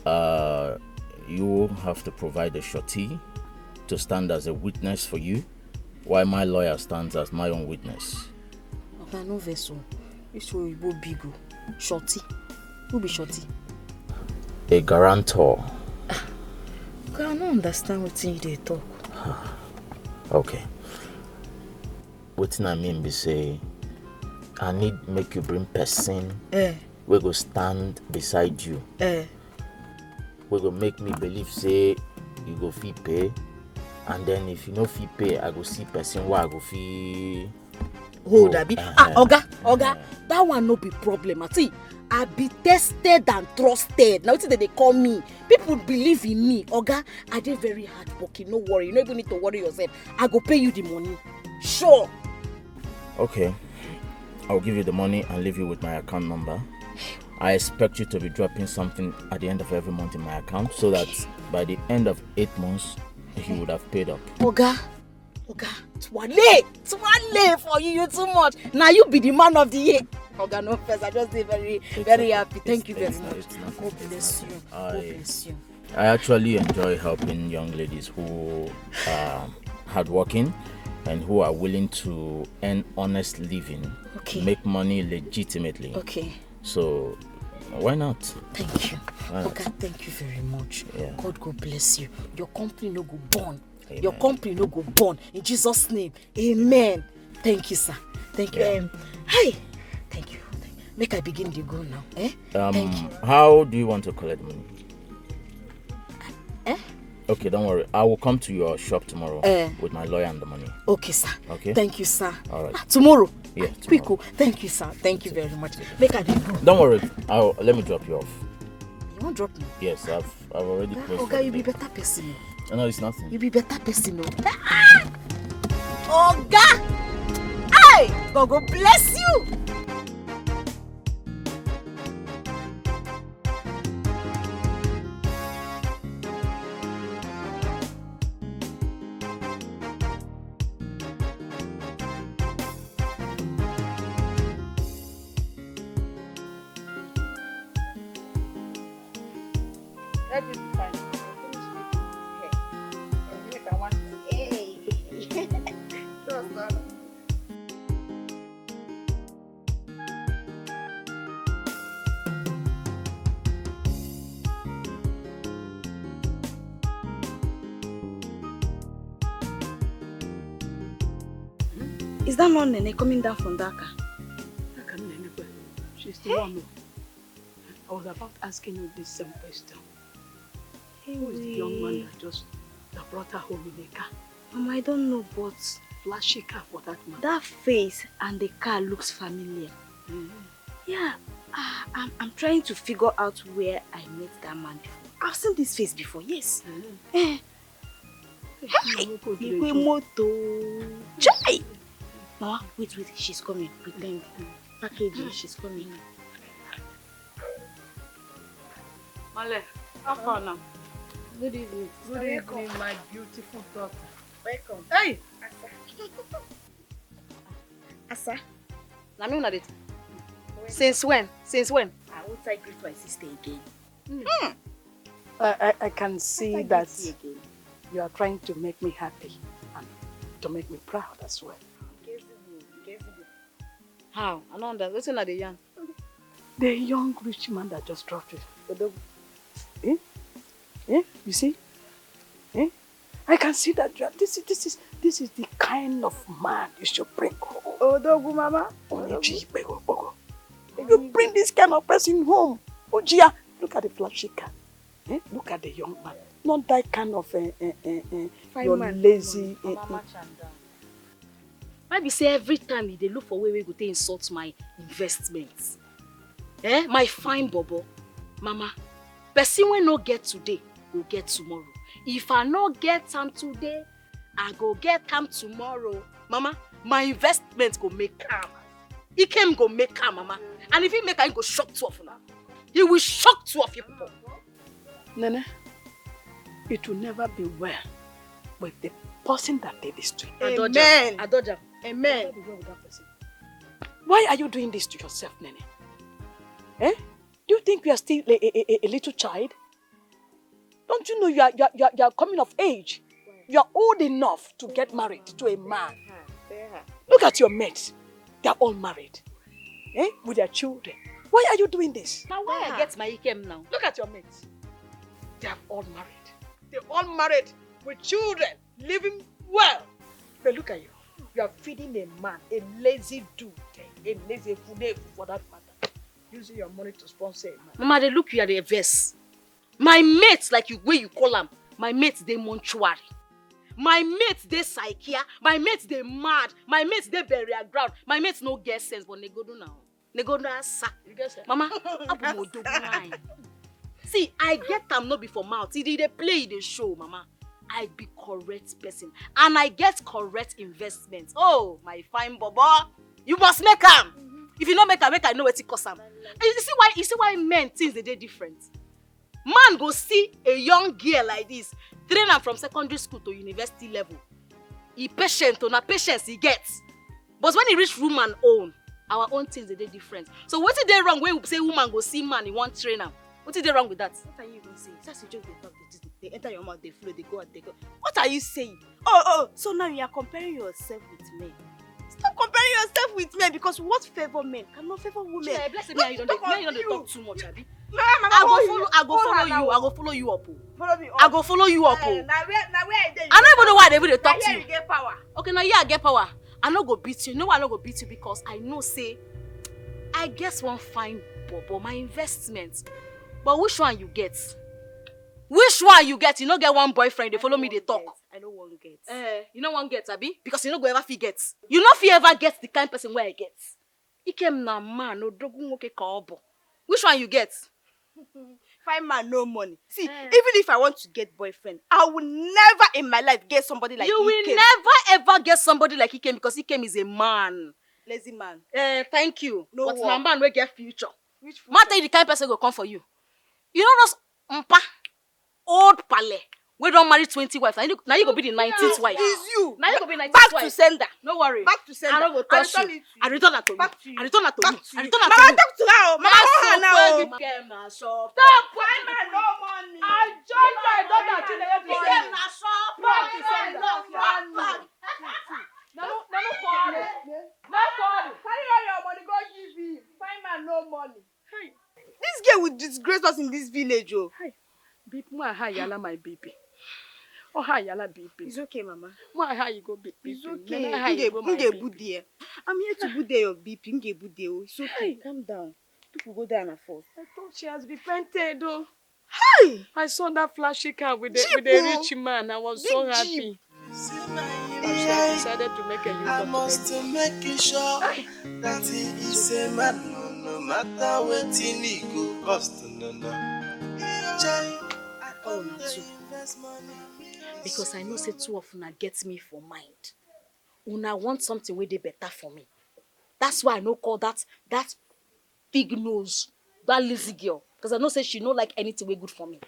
Uh, you have to provide a surety to stand as a witness for you, while my lawyer stands as my own witness. Oga, no vex o. This oyibo big o. Shorty. Who be shorty? A guarantor. Oga, I no understand wetin you dey talk. Okay. Wetin I mean be say, I need make you bring person Eh, wey go stand beside you, eh. wey go make me believe say you go fit pay, and then if you no fit pay, I go see person wey I go fit Hold Oh, abi. eh, Ah, eh, Oga, Oga, that one no be problem. I see, I be tested and trusted. Now wetin dem dey call me? People believe in me. Oga, I dey very hardworking. No worry, you no even need to worry yourself. I go pay you the money. Sure. Okay. I'll give you the money and leave you with my account number. I expect you to be dropping something at the end of every month in my account so that by the end of eight months, you would have paid up. Oga, Oga, twale, twale for you, you too much. Now you be the man of the year. Oga, no first, I just dey very, very happy. Thank you very much. God bless you. God bless you. I actually enjoy helping young ladies who are hardworking and who are willing to earn honest living, Okay. Make money legitimately. Okay. So, why not? Thank you. All right. Oga, thank you very much. Yeah. God go bless you. Your company no go burn. Your Amen. Company no go burn. In Jesus' name. Amen. Thank you, sir. Thank you. Yeah. Um, hi. Thank you. Thank you. Make I begin to go now. Eh? Um, Thank you. How do you want to collect money? Eh? Okay, don't worry. I will come to your shop tomorrow Eh. With my lawyer and the money. Okay, sir. Okay. Thank you, sir. All right. Ah, tomorrow. Yeah, Quick, tomorrow. Oh. Thank you, sir. Thank you very much. Make I dey go. Don't worry. I'll let me drop you off. Drop me. Yes, I've I've already closed. Oga, you be better person. No, it's nothing. You be better person, no? Oga! Hey! God go bless you! Let me find you. Finish making this hair. Make I want to. Hey. Just done. Is that not Nene coming down from that car? That can Nene. She's the one. I was about asking you this same question. Who is the young man that just that brought her home in a car? Mama, I don't know, but Flashy car for that man. That face and the car looks familiar. Yeah, uh, I'm, I'm trying to figure out where I met that man before. I've seen this face before, yes. Eh. Hey, Igwe moto. Chai! Mama, wait, wait, she's coming. Pretend. Packaging, she's coming. Male, how far now? Good evening. Good evening, my beautiful daughter. Welcome. Hey! Asa. Na me una dey. Since when? Since when? I won't I greet my sister again. I, I, I can see that you are trying to make me happy and to make me proud as well. Nkezibu, Nkezibu. How? I don't understand. Wetin una dey yarn? The young rich man that just dropped it. Odogwu. Eh? Eh? You see? Eh? I can see that you are, this is this is this is the kind of man you should bring home. Odogwu, Mama. Onye ji ikpego okpoko. You bring this kind of person home. Ojia, look at the flashy car. Eh? Look at the young man. Not that kind of uh, uh, uh, uh, Fine your man. Lazy. Uh, Mama, uh, calm down. Why be say every time you dey look for way wey go take insult my investment? Eh, my fine bobo, mama. Person wey no get today go get tomorrow. If I no get am today, I go get am tomorrow, mama. My investment go make am. Ikem go make am, mama. And if he make am, he go shock two of una. He will shock two of you people. Nene, it will never be well with the person that did this to you. I dodge am. I dodge am. Amen. Why are you doing this to yourself, Nene? Eh? Do you think we are still a, a, a, a little child? Don't you know you are, you, are, you, are, you are coming of age? You are old enough to get married to a man. Look at your mates. They are all married. Eh? With their children. Why are you doing this? Now why I get my ikem now? Look at your mates. They are all married. They're all married with children, living well. But look at you. You are feeding a man, a lazy dude, a lazy fool for that matter, using your money to sponsor a man. Mama, they look you at the verse. My mates, like you where you call them, my mates they mortuary. My mates they psychia. My mates they mad. My mates they burial ground. My mates no get sense, but they go do now. They go do answer. You get sense? Mama, abu mo do wine. See, I get am no be for mouth. He dey play, he dey show, mama. I be correct person, and I get correct investment. Oh, my fine bobo, you must make am. If you no make am, make I know wetin cause am. You see why? You see why men things they dey different. Man go see a young girl like this, train am from secondary school to university level. He patient, to na patience he gets. But when he reach woman own, our own things they dey different. So wetin dey wrong when we say woman go see man, he wan train am? Wetin dey wrong with that? What are you even saying? That's a joke they talk. They, just, they enter your mouth, they flow, they go out, they go. What are you saying? Oh, oh, so now you are comparing yourself with men. Stop comparing yourself with men, because what favor men cannot favor women. Chai, bless me, you don't dey talk too much, abi? Mama, mama, I go hold follow, you. I go Hold follow her you, now. I go follow you up. Oh. Follow me. I go follow you up. Eh, Oh. na where, na where I dey. I no even know why I dey even dey Na talk to here you. You get power. Okay, now here I get power. I no go beat you. You know why I no go beat you? Because I know say I get one fine bobo, my investment. But which one you get? Which one you get? You no get one boyfriend. They follow me. They talk. I no wan get. Eh, you no wan get, abi? Because you no go ever fit get. You no fit ever get the kind person wey I get. Ikem na man, odogwu nwoke ka ọ bụ. Which one you get? Fine man, no money. See, even if I want to get boyfriend, I will never in my life get somebody like You will Ikem. never ever get somebody like Ikem because Ikem is a man. Lazy man. Eh, thank you. No But na work. man wey get future. Which future? Man tell you the kind person go come for you. You know those mpa, old pale, wey don marry twenty wives. Na you, na you go be the nineteenth wife. Is you. Na you go be nineteenth Back to wife. sender. No worry. Back to sender. I no go I touch return you. it to I you. return am to Back you. to you. I return am to Back you. to I you. return am to Mama, you. talk to her o. Mama, That's call her so now o. big girl na shop. Stop. Fine man, no money. I join my daughter Chineye to Fine say man, na shop. Back to sender. Fine man, no money. No, no, no quarrel. No quarrel. Carry all your money, go give him. Fine man, no money. Hey. This girl will disgrace us in this village, oh. Hey. Bip, mo ha yala my baby. Oh, ha yala baby. It's okay, Mama. Mo ha you go bip, It's baby. okay. Nene, ha you Nge, go my nge baby. bu there. I'm here to bu there your B P. Nge bu there, oh. It's okay. Hey. Calm down. People go there na first. I thought she has repented, though. Hey! I saw that flashy car with the, Jeep, with the oh. rich man. I was so Big happy. Jeep. I should have decided to make a I U-turn must today. make you sure that he is a man, no, no matter wetin he go cost, no, no. Chai, I Oh, come na dey true. invest money. Because I know say two of una get me for mind. Una want something wey dey better for me. That's why I no call that, that big nose, that lazy girl. Because I know say she no like anything wey good for me.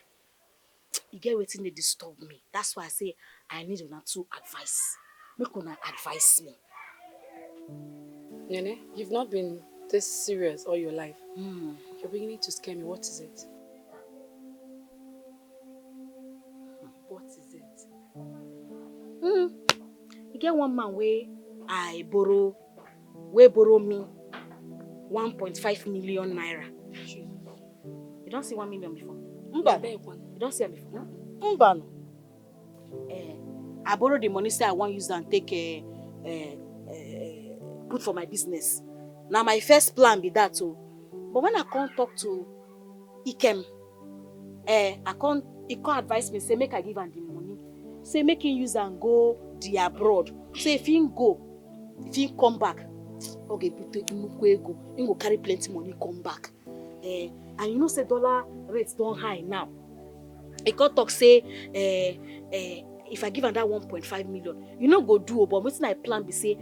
E get wetin dey disturb me. That's why I say I need una two advice. Make una advise me. Nene, you've not been this serious all your life. Hmm. You're beginning to scare me. What is it? What is it? Hmm. E get one man wey I borrow, wey borrow me one point five million naira. You don see one million before? Mba. You don see am before? Mba. Eh, I borrow the money, say I wan use am take, eh, eh, eh, put for my business. Na my first plan be that o. But when I come talk to Ikem, eh, I come, he come advise me, say make I give am the money. Say make him use am go the abroad. Say if him go, if him come back, okay, put nnukwu ego. Him go carry plenty money come back. Eh, and you know say dollar rate don high now. He come talk say, eh, eh, if I give am that one point five million, you no go do o, but wetin I plan be say,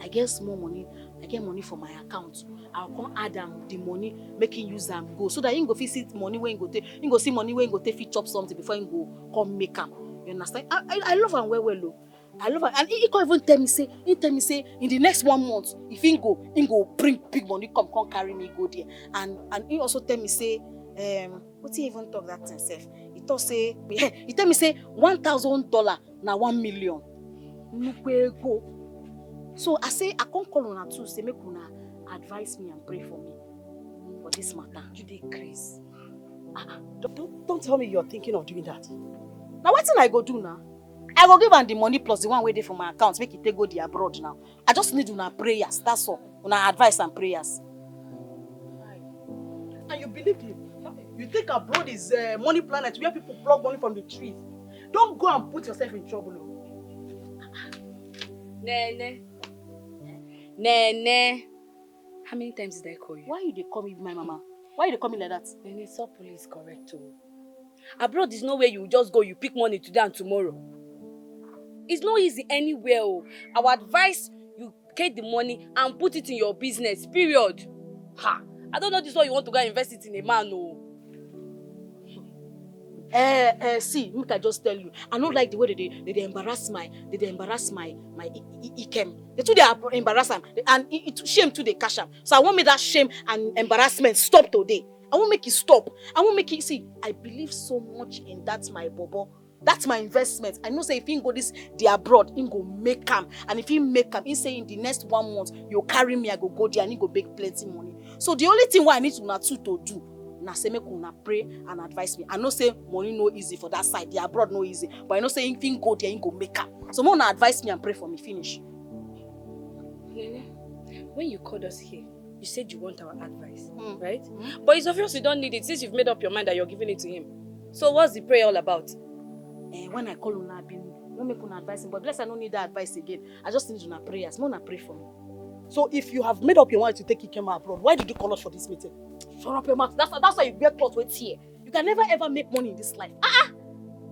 I get small money, I get money for my account. I go come add am the money, make him use am go, so that him go fit see money wey him go take, him go see money wey him go take fit chop something before him go come make am. You understand? I, I, I love am well well o. I love am. And he, he come even tell me say, he tell me say in the next one month, if he go, he go bring big money come, come carry me go there. And, and he also tell me say, um, what he even talk that thing sef? He talk say, he tell me say one thousand dollar na one million. Nnukwu ego. So I say, I come call una too, say make una advise me and pray for me for this matter. You dey craze. Ah, ah, don't, don't, don't tell me you're thinking of doing that. Now wetin I go do now? I go give am the money plus the one wey dey for my account, make e take go the abroad now. I just need una prayers, that's all. Una advice and prayers. And you believe him? You think abroad is a money planet where people plug money from the trees? Don't go and put yourself in trouble o. Nene. Nene. How many times did I call you? Why you dey call me my mama? Why you dey call me like that? Nene, South Pole is correct o. Abroad is nowhere you just go, you pick money today and tomorrow. It's not easy anywhere o. I would advise you get the money and put it in your business, period. Ha! I don't know this one you want to go and invest it in a man o. Eh, eh, see, make I just tell you, I no like the way they dey, they dey embarrass my, they dey embarrass my, my I-, I-, Ikem. They too dey ab-, embarrass am, and it, it, shame too dey catch am. So I want make that shame and embarrassment stop today. I wan make e stop. I wan make e, see, I believe so much in that my bobo. That's my investment. I know say if he go this the abroad, he go make am. And if he make am, he say in the next one month, you carry me, I go go there and he go make plenty money. So the only thing wey I need una two to do na say make una pray and advise me. I know say money no easy for that side, the abroad no easy. But I know say if he go there, he go make am. So make una advise me and pray for me, finish. Nene, when you called us here, you said you want our advice, Hmm. right? Hmm. But it's obvious you don't need it since you've made up your mind that you're giving it to him. So what's the prayer all about? Eh, when I call una, I been wan make una advise me, but bless, I no need that advice again. I just need una prayers. Make una pray for me. So if you have made up your mind to take Ikema abroad, why did you call us for this meeting? Shut up your mouth. That's, that's why you wear clothes with tear. You can never ever make money in this life. Ah, ah.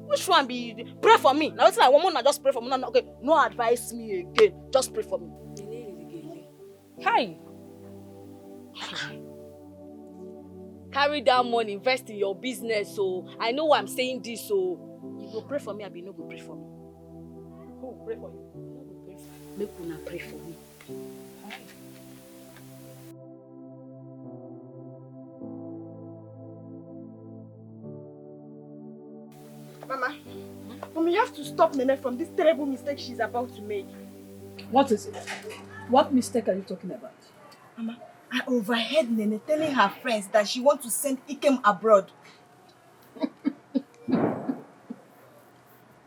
Which one be pray for me? Now, it's like one month, just pray for me. No, no, okay, no advise me again. Just pray for me. Hi. Carry that money, invest in your business. So I know why I'm saying this. So you go pray for me, I be no go pray for me. Who will pray for you? Make una pray for me. Mama, Mama, you have to stop Nene from this terrible mistake she's about to make. What is it? What mistake are you talking about? Mama, I overheard Nene telling her friends that she wants to send Ikem abroad.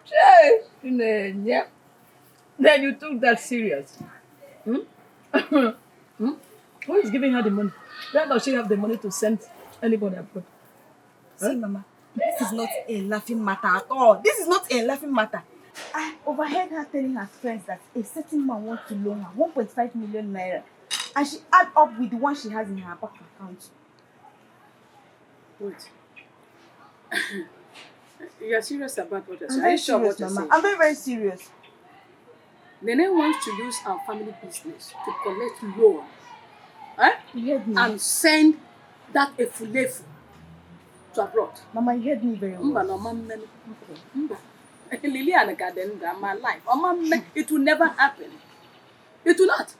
Hey, Nene. Then you took that serious. Hmm? Hmm? Who is giving her the money? Where does she have the money to send anybody abroad? See, Mama, this is not a laughing matter at all. This is not a laughing matter. I overheard her telling her friends that a certain man wants to loan her one point five million naira, and she add up with the one she has in her bank account. Wait. You are serious about what you're saying? Are you sure what you're saying? I'm very, very serious. Nene wants to use our family business to collect loan, eh? You heard me. And send that efulefu to abroad. Mama, you heard me very well. Mba, no, mama. Okay. Mba. Lilian Garden, my life. Oh, mama, it will never happen. It will not.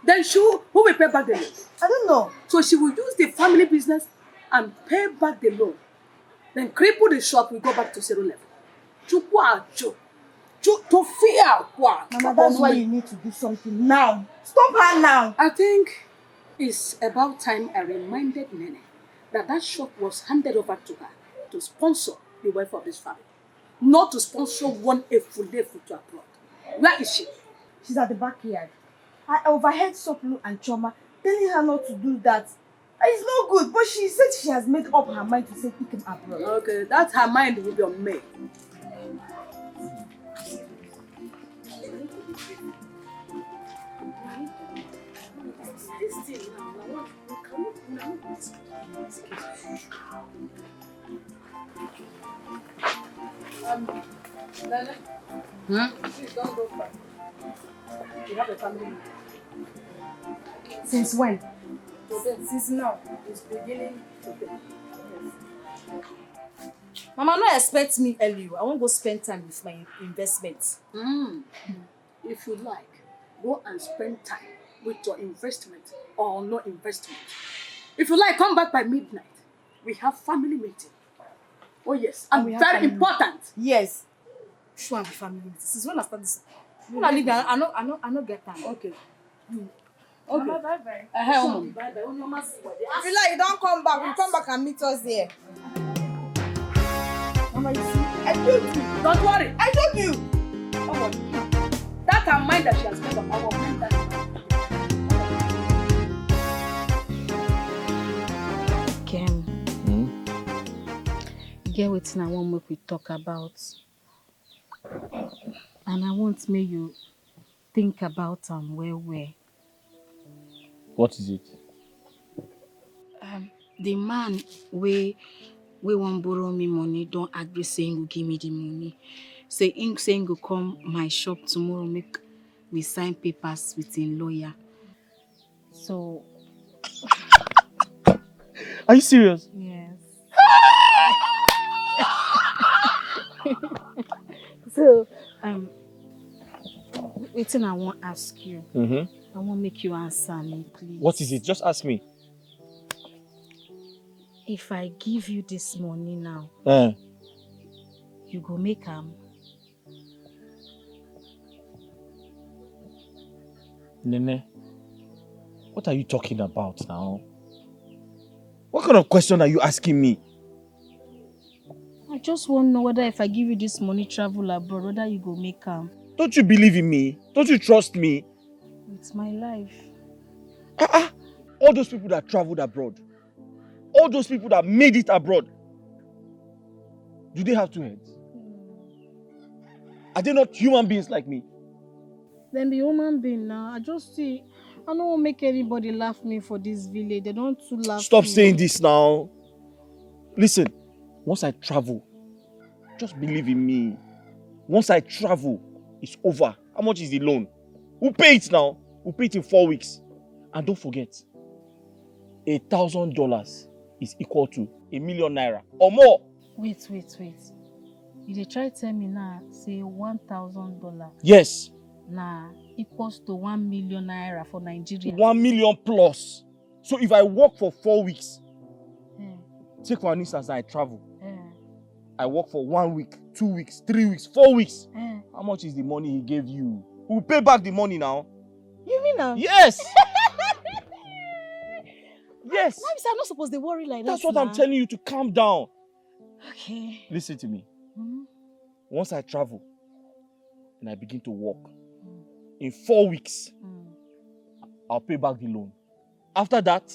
Then she, who will pay back the loan? I don't know. So she will use the family business and pay back the loan. Then cripple the shop, we go back to zero level. Chukwu ajo. Chu-, to fear kwa. Mama, that's why you need to do something now. Stop her now. I think it's about time I reminded Nene that that shop was handed over to her to sponsor the welfare of this family, not to sponsor one efulefu to abroad. Where is she? She's at the backyard. I overheard Soplu and Choma telling her not to do that. It's not good, but she said she has made up her mind to send Ikem abroad. Okay, that her mind will be on me. This thing now, now, we cannot, we cannot. Um, Nana, hmm? Please don't go far. We have a family meeting. Since when? Today. Since now. It's beginning today. Yes. Mama, no expect me early. I won't go spend time with my investments. Mm. If you like, go and spend time with your investment or no investment. If you like, come back by midnight. We have family meeting. Oh yes, and very important. Yes. Sure, be family meeting. Since when I start this? When I leave, I, I no, I no, I no get time. Okay. Okay. Mama, bye bye. Uh, hey, Mama. Bye bye. If you like, you don't come back. You come back and meet us there. Mama, you see? I told you. Don't worry. I told you. Don't worry. That her mind that she has made up, I will mind that. Ken, hmm? E get wetin I wan make we talk about, and I want make you think about am well well. What is it? Um, the man wey, wey wan borrow me money don agree say he go give me the money. Say him, say he go come my shop tomorrow, make we sign papers with him lawyer. So, are you serious? Yes. So, um, wetin I wan ask you, mm-hmm, I wan make you answer me, please. What is it? Just ask me. If I give you this money now, eh, you go make am? Nene, what are you talking about now? What kind of question are you asking me? I just wan know whether if I give you this money travel abroad, whether you go make am. Don't you believe in me? Don't you trust me? It's my life. Ah, ah. All those people that traveled abroad, all those people that made it abroad, do they have two heads? Are they not human beings like me? Dem be human being now. I just see, I no wan make anybody laugh me for this village. They don too laugh Stop me. Saying this now. Listen, once I travel, just believe in me. Once I travel, it's over. How much is the loan? We'll pay it now. We'll pay it in four weeks. And don't forget, a thousand dollars is equal to a million naira or more. Wait, wait, wait. You dey try tell me now say one thousand dollar Yes, na equals to one million naira for Nigeria. one million plus. So if I work for four weeks, Eh, take for an instance, I travel. eh. I work for one week, two weeks, three weeks, four weeks. Eh. How much is the money he gave you? We'll pay back the money now. You mean now? Yes. Yes. Why be say I no suppose dey worry like That's that what I'm now? Telling you to calm down. Okay. Listen to me. Mm, Once I travel and I begin to work, in four weeks, mm. I'll pay back the loan. After that,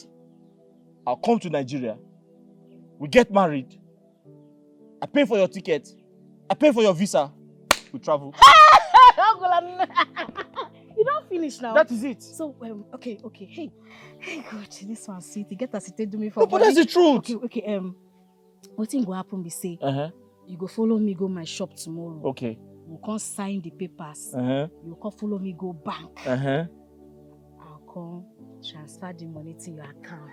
I'll come to Nigeria. We get married. I pay for your ticket. I pay for your visa. We travel. You don finish now. That is it. So um, okay, okay. Hey, hey, God, this one sweet. You get as it take do me for No, but that's body. The truth. Okay, okay. Um, wetin go happen be say Uh-huh. you go follow me go my shop tomorrow. Okay. We come sign the papers. Uh-huh. You come follow me go bank. Uh-huh. I'll come transfer the money to your account.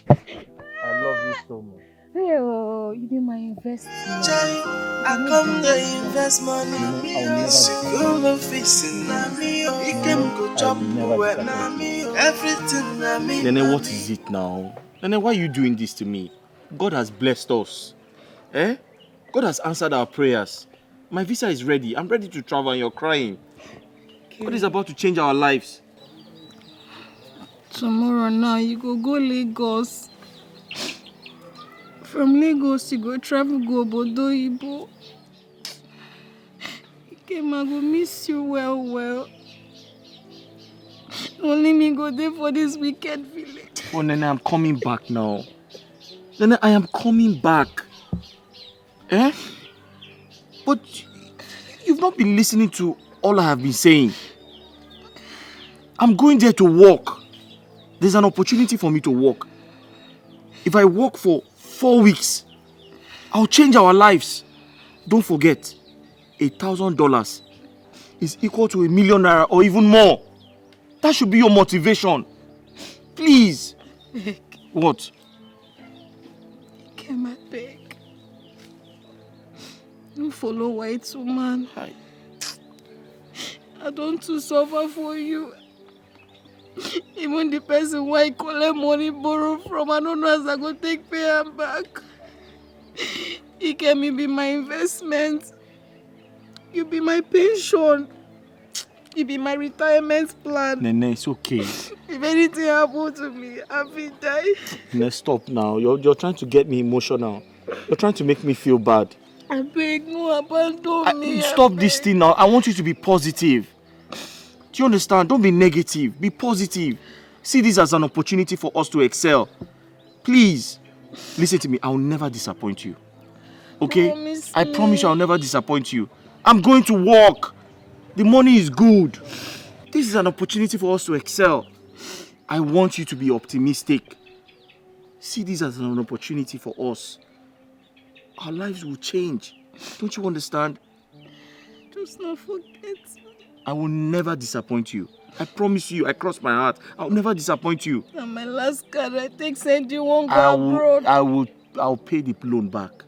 I love you so much. Hey, oh, you be my investment. I come the invest money. You know, I'll never School fees na me. He came go chop never well disappoint na me. Everything na me. Nene, what is it now? Nene, why are you doing this to me? God has blessed us. Eh? God has answered our prayers. My visa is ready. I'm ready to travel and you're crying. God is about to change our lives. Tomorrow now, you go go Lagos. From Lagos, you go travel go Obodo Oyibo. Ikem, I go miss you well, well. Only me go dey for this wicked village. Oh, Nene, I'm coming back now. Nene, I am coming back. Eh? But you've not been listening to all I have been saying. I'm going there to work. There's an opportunity for me to work. If I work for four weeks, I'll change our lives. Don't forget, a thousand dollars is equal to a million naira or even more. That should be your motivation. Please. What? Ikem, I beg. No follow white woman. Hi. I don too suffer for you. Even the person wey I collect money borrow from, I no know as I go take pay am back. Ikem, you be my investment. You be my pension. You be my retirement plan. Nene, it's okay. If anything happen to me, I fit die. Nene, stop now. You're, you're trying to get me emotional. You're trying to make me feel bad. I beg, no abandon I- me. I stop this beg. Thing now. I want you to be positive. Do you understand? Don't be negative. Be positive. See this as an opportunity for us to excel. Please, listen to me. I'll never disappoint you. Okay? Promise I promise you, me. I'll never disappoint you. I'm going to work. The money is good. This is an opportunity for us to excel. I want you to be optimistic. See this as an opportunity for us. Our lives will change. Don't you understand? Just not forget. I will never disappoint you. I promise you, I cross my heart. I'll never disappoint you. Na my last card I take send you one go I will, abroad. I will, I'll pay the loan back.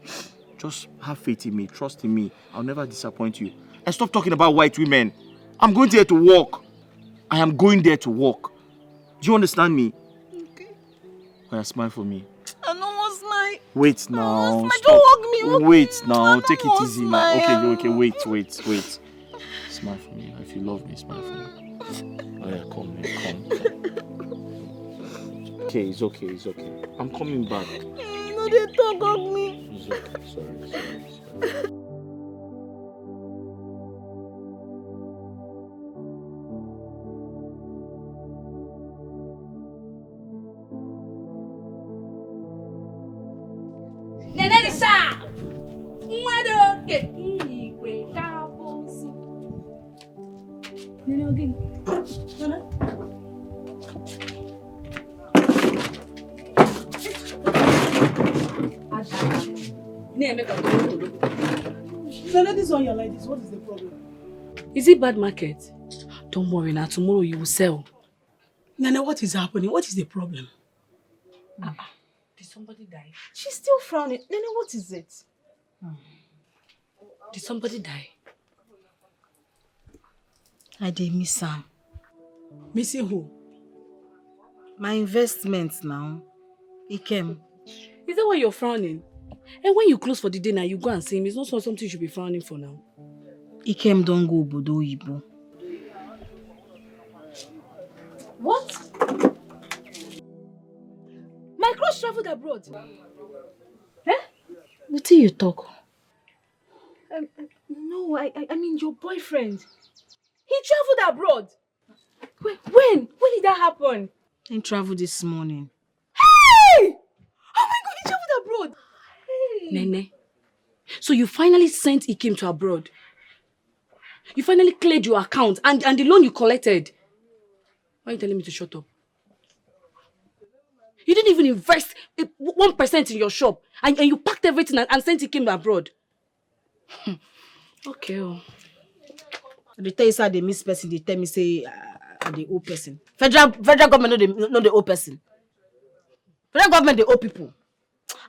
Just have faith in me, trust in me. I'll never disappoint you. And stop talking about white women. I'm going there to work. I am going there to work. Do you understand me? Okay. Oya, smile for me. I no wan smile. Wait now. Smile, Stop. don't hug me. Wait I now. no Take it wan easy now. Okay, smile. Okay, wait, wait, wait. Smile for me. If you love me, smile for me. Oh yeah, come here, come. Come. Okay, it's okay, it's okay. I'm coming back. Mm, no dey talk hug me. It's okay. Sorry, sorry, sorry. Nenelisa! Nwa dị oke igwe ka bụ nzu. Nene, ọ Nana, this one you're like this, what is the problem? Is it bad market? Don't worry now, tomorrow you will sell. Nana, what is happening? What is the problem? Ah, ah. Did somebody die? She's still frowning. Nana, what is it? Did somebody die? I dey miss am. Missing who? My investment now. Ikem. Is that why you're frowning? And when you close for the day now, you go and see him. It's not so- something you should be frowning for now. Ikem don go obodo oyibo. What? My crush traveled abroad. Eh? Wetin you talk? Um, no, I, I, I mean your boyfriend. He traveled abroad. When, when, when did that happen? He traveled this morning. Hey! Oh my God, he traveled abroad. Hey! Nene, so you finally sent Ikem to abroad? You finally cleared your account and, and the loan you collected? Why are you telling me to shut up? You didn't even invest eh, one percent in your shop and, and you packed everything and, and sent Ikem abroad. Okay. Oh. They tell you say they miss person, they tell me say uh, I dey owe person. Federal federal government no dey no dey owe person. Federal government dey owe people.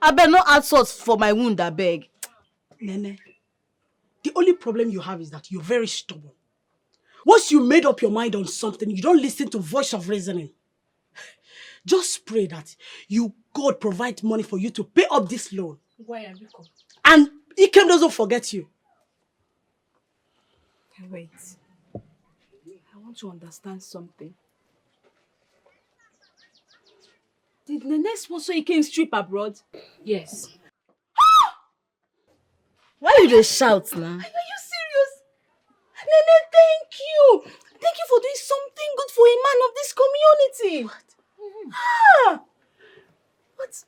Abeg no add salt for my wound, abeg. Nene, the only problem you have is that you're very stubborn. Once you made up your mind on something, you don't listen to voice of reasoning. Just pray that you God provide money for you to pay up this loan. Why are you come? And Ikem doesn't forget you. Wait. I want to understand something. Did Nene sponsor Ikem trip abroad? Yes. Why you dey shout now? Are you serious? Nene, thank you. Thank you for doing something good for a man of this community. What? Ah! But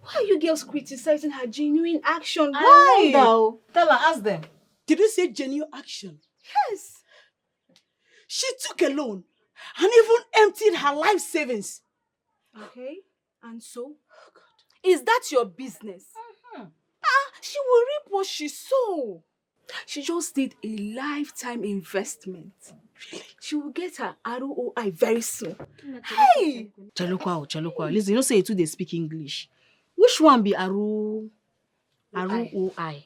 why are you girls criticizing her genuine action? Why? I wonder o. Tell her, ask them. Did you say genuine action? Yes. She took a loan and even emptied her life savings. Okay, and so? Is that your business? Ah, she will reap what she sow. She just did a lifetime investment. She will get her R O I very soon. Hey! Chelukwa, o, Chelukwa. Listen, you know say you too dey speak English. Which one be Aru? R O I.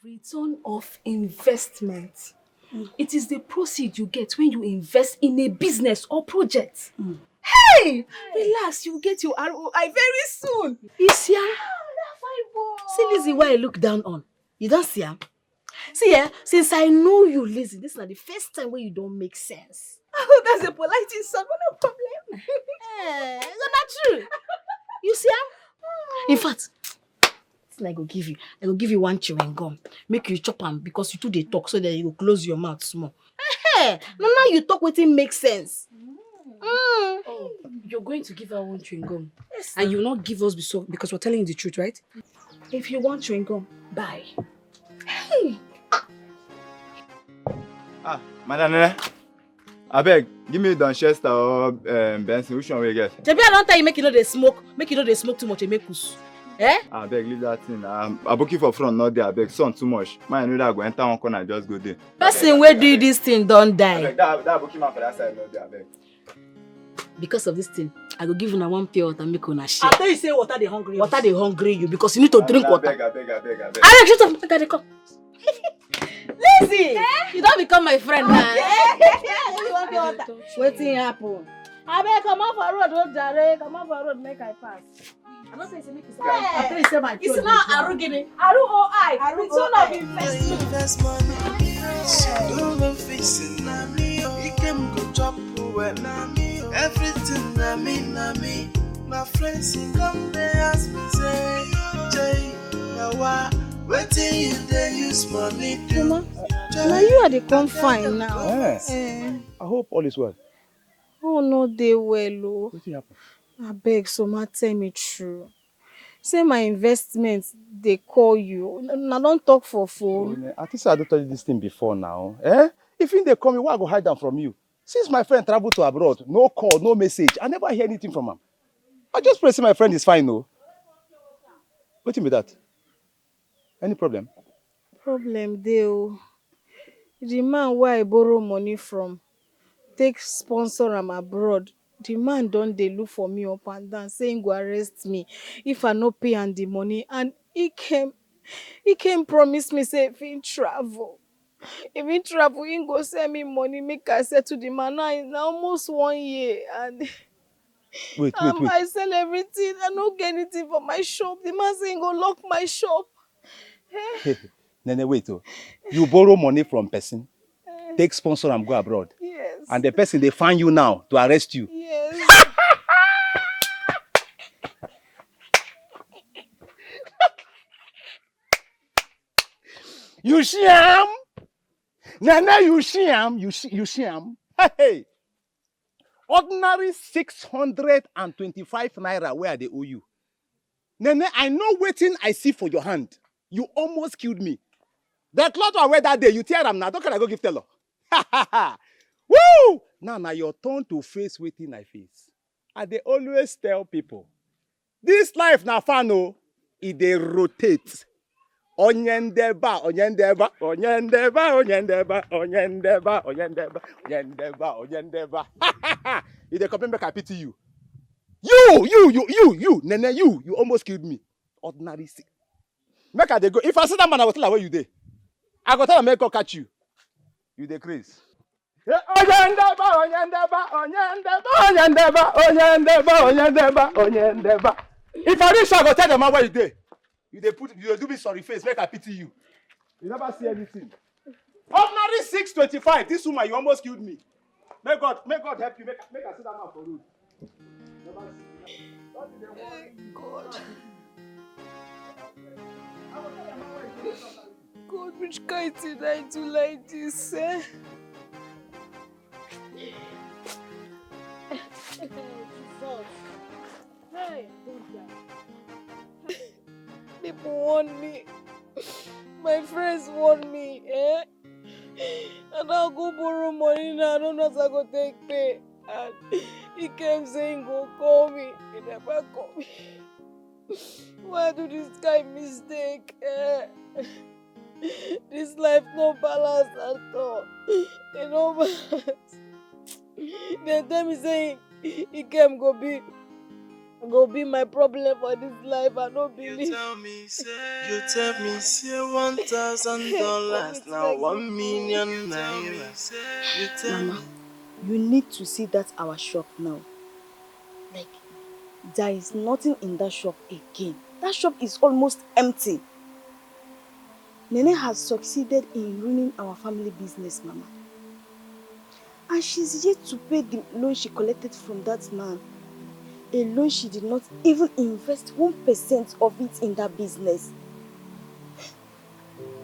Return of investment. It is the proceed you get when you invest in a business or project. Hey! Relax, you get your R O I very soon. You see am? Ah, that fine boy. See Lizzie wey I look down on. You don see am? See eh, since I know you, Lizzie, this na the first time wey you don make sense. Oh, that's a polite insult, but no problem. Eh, na true. You see am? In fact, thing I go give you, I go give you one chewing gum. Make you chop am because you too dey talk, so that you go close your mouth small. Eh, na now you talk wetin make sense. Mm. Oh, you're going to give her one chewing gum, yes, and you will not give us because we're telling you the truth, right? If you want chewing gum, buy. Hey! Ah, Madam Nene, abeg, give me Don Chester or um, Benson, which one we get? Shebi I don tell you make you no dey smoke, make you no dey smoke too much, Emekus. Eh? Abeg, leave that thing. Um, Aboki for front, not there, abeg. Sun too much. Man, I know that I go enter one corner, just go there. Person wey do this thing don die. Abeg, that, that Aboki man for that side, not there, abeg. Because of this thing, I go give una one pure water, make una share. I tell you say water dey hungry. Water dey hungry you because you need to drink water. Abeg, abeg, abeg, abeg. Alex, shut up, make I dey come. Lizzie, eh? You don become my friend now. Okay. You want pure water? Wetin happen? Abeg, comot for road, oh jare, comot for road, make I pass. I no say make you say. I tell you say my. It's not Arugini. R O I. Return of investment. Invest money. School fees na me o. Ikem go chop well na me o. Everything na me, na me. My friends e come dey ask me say, Jay, na wa, wetin you dey use money do? Mama, na you I dey come find now. Eh. Eh. I hope all is well. Oh, no dey well o. Wetin happen? Abeg, Soma, tell me true. Say my investment dey call you. Una don talk for phone. Oh, I think say I don tell you this thing before now. Eh? If him dey call me, why I go hide am from you? Since my friend traveled to abroad, no call, no message. I never hear anything from him. I just pray say my friend is fine, no. Wetin be that? Any problem? Problem dey o. The man wey I borrow money from take sponsor am abroad. The man don dey look for me up and down, say he go arrest me if I no pay am the money. And he came, he came promise me say if he travel, if he travel, he go send me money make I settle the man. Now na almost one year and Wait, wait, um, wait. I sell everything. I no get anything for my shop. The man say he go lock my shop. Nene, wait, oh. You borrow money from person, take sponsor and go abroad. Yes. And the person they find you now to arrest you. Yes. You see him? Nene, you see him? You see, you see him? Hey! Ordinary six hundred and twenty-five naira where they owe you. Nene, I know waiting I see for your hand. You almost killed me. The cloth I wear that day, you tear am now. Don't can I go give tailor? Woo! Now, now your turn to face waiting I face. I dey always tell people, this life na fan o, e dey rotate. Onye ndeba, onye ndeba, onye ndeba, onye ndeba, onye ndeba, onye ndeba, onye ndeba, onye ndeba. You dey complain make I pity you. You, you, you, you, you, Nene, you, you almost killed me. Ordinary sick. Make I dey go. If I see that man, I go tell her where you dey. I go tell her make God catch you. You dey craze. Eh, onye ndeba, onye ndeba, onye ndeba, onye ndeba, onye ndeba, onye ndeba, onye ndeba. If I reach, I go tell the man where you dey. You dey put, you dey do me sorry face, make I pity you. You never see anything. Ordinary six twenty-five. This woman, you almost killed me. May God, may God help you. Make, make I see that man for road. Never see. That is the one. God. God, which kind thing I do like this, eh? Jesus. Hey, don't die. People want me. My friends want me, eh? And I'll go borrow money now. I don't know as I go take pay. And he came saying go call me. He never call me. Why I do this kind mistake? Eh? This life no balance at all. E no balance. Dem tell me say Ikem go be go be my problem for this life. I no believe. You tell me say one thousand dollars now one million naira. You tell Mama, you need to see that our shop now. Like, there is nothing in that shop again. That shop is almost empty. Nene has succeeded in ruining our family business, Mama. And she's yet to pay the loan she collected from that man. A loan she did not even invest one percent of it in that business.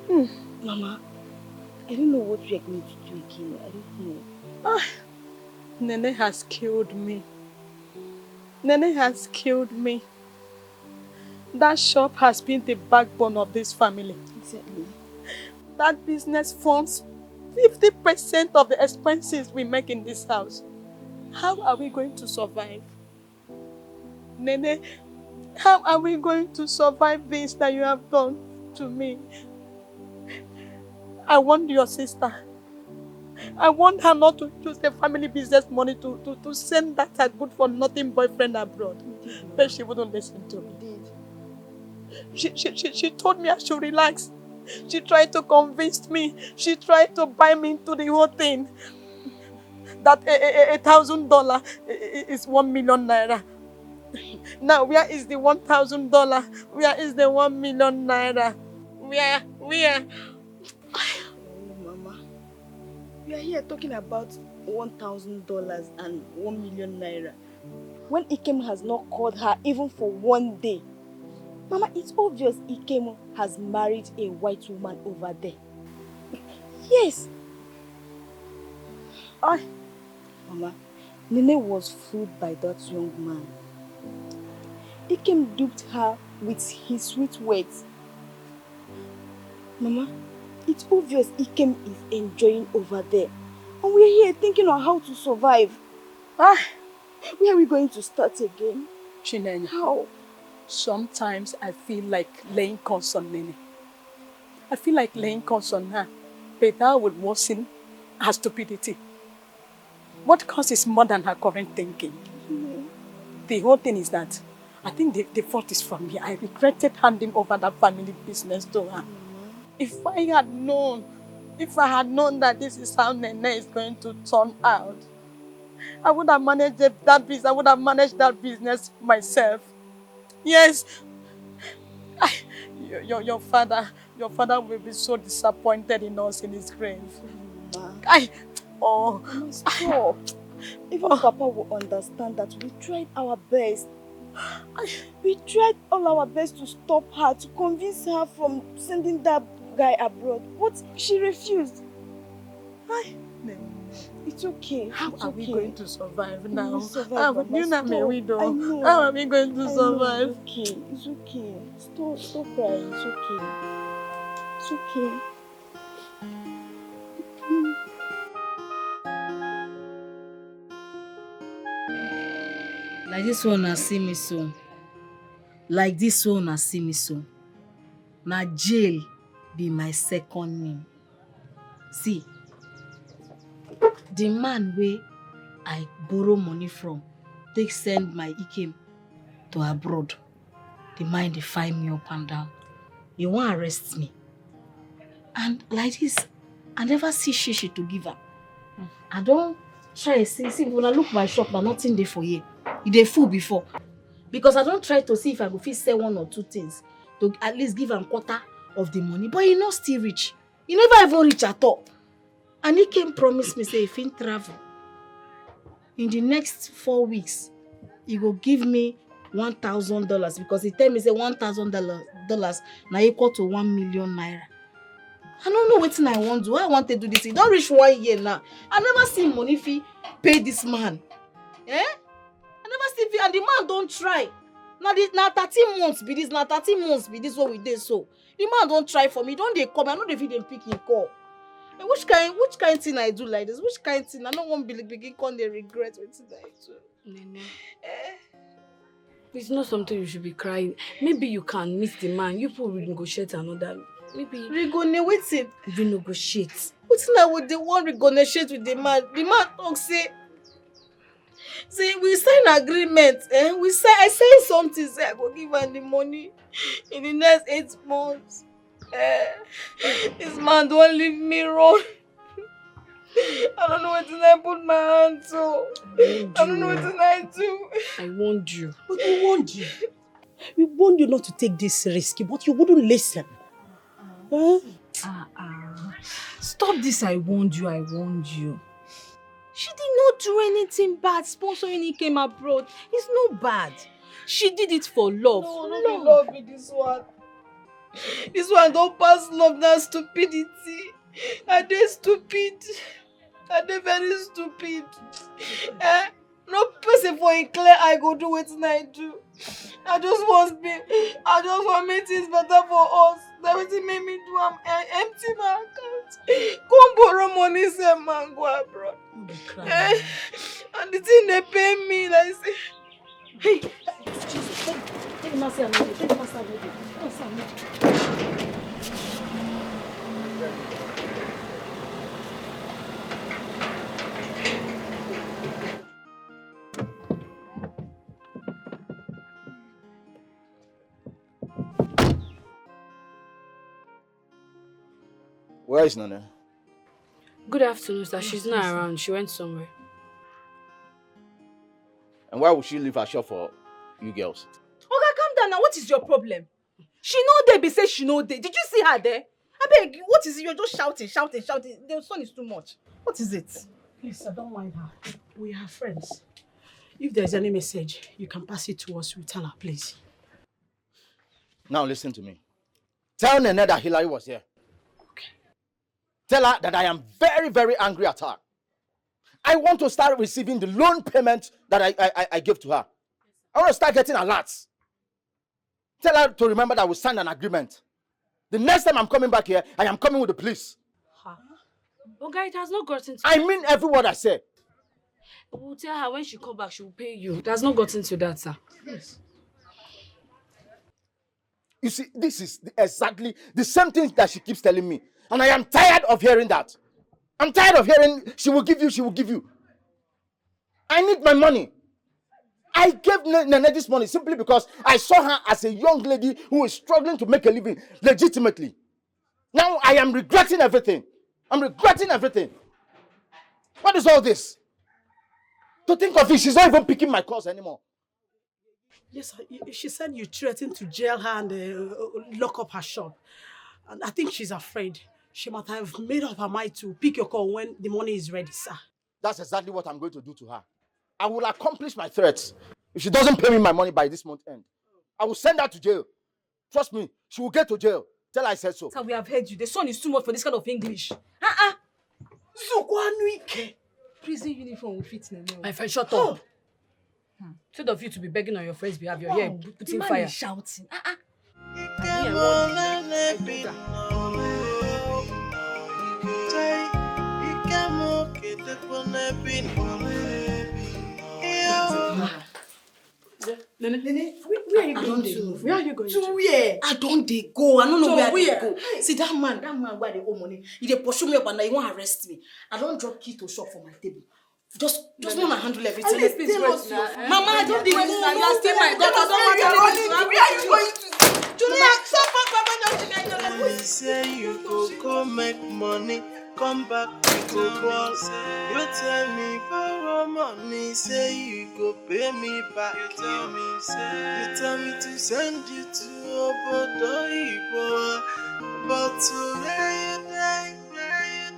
Hmm, Mama, I don't know what we are going to do again. I don't know. Ah, Nene has killed me. Nene has killed me. That shop has been the backbone of this family. Exactly. That business funds fifty percent of the expenses we make in this house. How are we going to survive? Nene, how are we going to survive this that you have done to me? I warned your sister. I warned her not to use the family business money to, to, to send that her good for nothing boyfriend abroad. But she wouldn't listen to me. Indeed. She, she, she, she told me I should relax. She tried to convince me. She tried to buy me into the whole thing. That a, a, a thousand dollar is one million naira. Now, where is the one thousand dollar? Where is the one million naira? Where? Where? Oh, Mama, we are here talking about one thousand dollars and one million naira when Ikem has not called her even for one day. Mama, it's obvious Ikem has married a white woman over there. Yes. Ah, Mama, Nene was fooled by that young man. Ikem duped her with his sweet words. Mama, it's obvious Ikem is enjoying over there. And we're here thinking on how to survive. Ah, where are we going to start again? Chinenye, How? Sometimes I feel like laying curse on Nene. I feel like laying curse on her, but that will worsen her stupidity. What causes more than her current thinking? The whole thing is that I think the, the fault is from me. I regretted handing over that family business to her. If I had known, if I had known that this is how Nene is going to turn out, I would have managed that business. I would have managed that business myself. Yes. I, your, your, your father, your father will be so disappointed in us in his grave. I, oh, Stop. Even Papa will understand that we tried our best. We tried all our best to stop her, to convince her from sending that guy abroad. But she refused. I, It's okay. How It's are okay. We going to survive We now? will survive, Ah, Mama. you know me, Stop. we do. I know. How are we going to I know. survive? It's okay. It's okay. Stop. Stop crying. It's okay. It's okay. Like this one, I see me so. Like this one, I see me so. Na jail be my second name. See, the man wey I borrow money from take send my Ikem to abroad. The man dey find me up and down. He wan arrest me. And like this, I never see shishi to give am. I don try see, see, when I look my shop, na nothing dey for here. E dey full before. Because I don try to see if I go fit sell one or two things to at least give am quarter of the money. But e no still reach. E never even reach at all. And Ikem promise me say if he travel in the next four weeks, he go give me one thousand dollars, because he tell me say one thousand dollars na equal to one million naira. I no know wetin I wan do. How I wan take do this? E don reach one year now. I never see money fit pay this man. Eh? I never see fit, and the man don try. Na the, na thirteen months be this. Na thirteen months be this wey we dey so. The man don try for me. Don dey call me. I no dey fit dey pick him call. Eh, which kind, which kind thing I do like this? Which kind thing? I no wan be, begin come dey regret wetin I do. Nene. It's not something you should be crying. Maybe you can meet the man. You people will negotiate another. Maybe Rigone wetin? Renegotiate. Wetin I would dey wan renegotiate with the man? The man talk say, say we sign agreement. Eh? We sign. I sign something. Say I go give am the money in the next eight months. Eh? This man don leave me run. I don't know wetin I put my hand to. I don't know wetin I do. I warned you. But we warned you. We warned you not to take this risk, but you wouldn't listen. Huh? Ah, ah. Stop this, I warned you, I warned you. She did not do anything bad sponsoring Ikem abroad. It's not bad. She did it for love. No, no be love be this one. This one don pass love, na stupidity. I dey stupid. I dey very stupid. Eh? No person for a clear eye go do wetin I do. I just want be, I just want make things better for us. Na wetin make me do am, eh, empty my account. Come borrow money, send man go abroad. Eh? And the thing dey pain me like say Hey, Jesus, take, take Mercy and Mary, take Mercy and Mary. Mercy and Mary. Where is Nana? Good afternoon, sir. She's not around. She went somewhere. And why would she leave her shop for you girls? Oga, calm down now. What is your problem? She no dey be say she no dey. Did you see her there? Abeg, what is it? You're just shouting, shouting, shouting. The sun is too much. What is it? Please, sir, don't mind her. We are friends. If there's any message, you can pass it to us. We'll tell her, please. Now listen to me. Tell Nene that Hillary was here. Okay. Tell her that I am very, very angry at her. I want to start receiving the loan payment that I, I, I, I gave to her. I want to start getting alerts. Tell her to remember that we signed an agreement. The next time I'm coming back here, I am coming with the police. Oga, it has not gotten to I mean every word I said. We'll tell her when she come back, she will pay you. It has not gotten to that, sir. You see, this is the- exactly the same thing that she keeps telling me. And I am tired of hearing that. I'm tired of hearing she will give you, she will give you. I need my money. I gave Ne- Nene this money simply because I saw her as a young lady who is struggling to make a living legitimately. Now I am regretting everything. I'm regretting everything. What is all this? To think of it, she's not even picking my calls anymore. Yes, sir. Y- She said you threatened to jail her and uh, lock up her shop. And I think she's afraid. She might have made up her mind to pick your call when the money is ready, sir. That's exactly what I'm going to do to her. I will accomplish my threats. If she doesn't pay me my money by this month end, I will send her to jail. Trust me, she will get to jail. Tell her I said so. Sir, we have heard you. The son is too much for this kind of English. Uh-uh. Zukwanuike. Prison uniform will fit Nene. My friend, shut up. Instead of you to be begging on your friend's behalf, you're here Wow, the putting man fire. Is shouting. Uh-uh. Nene, Nene, where, where are you going to? Where are you going To to? Where? I don't dey Go. I don't know So where I dey where? Go. See that man, that man where they owe money. He dey pursue me up and down. He wan arrest me. I don drop key to shop for my table. Just, just wanna handle everything. At least tell us your phone. Mama, I don't dey go. You are still my daughter. I don't want anything to happen to you. Where are you going to? Julia, so far, Papa, don't you like Tell me say you go go make money, come back we go ball. You tell me borrow money, say you go pay me back. You tell me say you tell me to send you to Obodo Igbo, but to where you dey,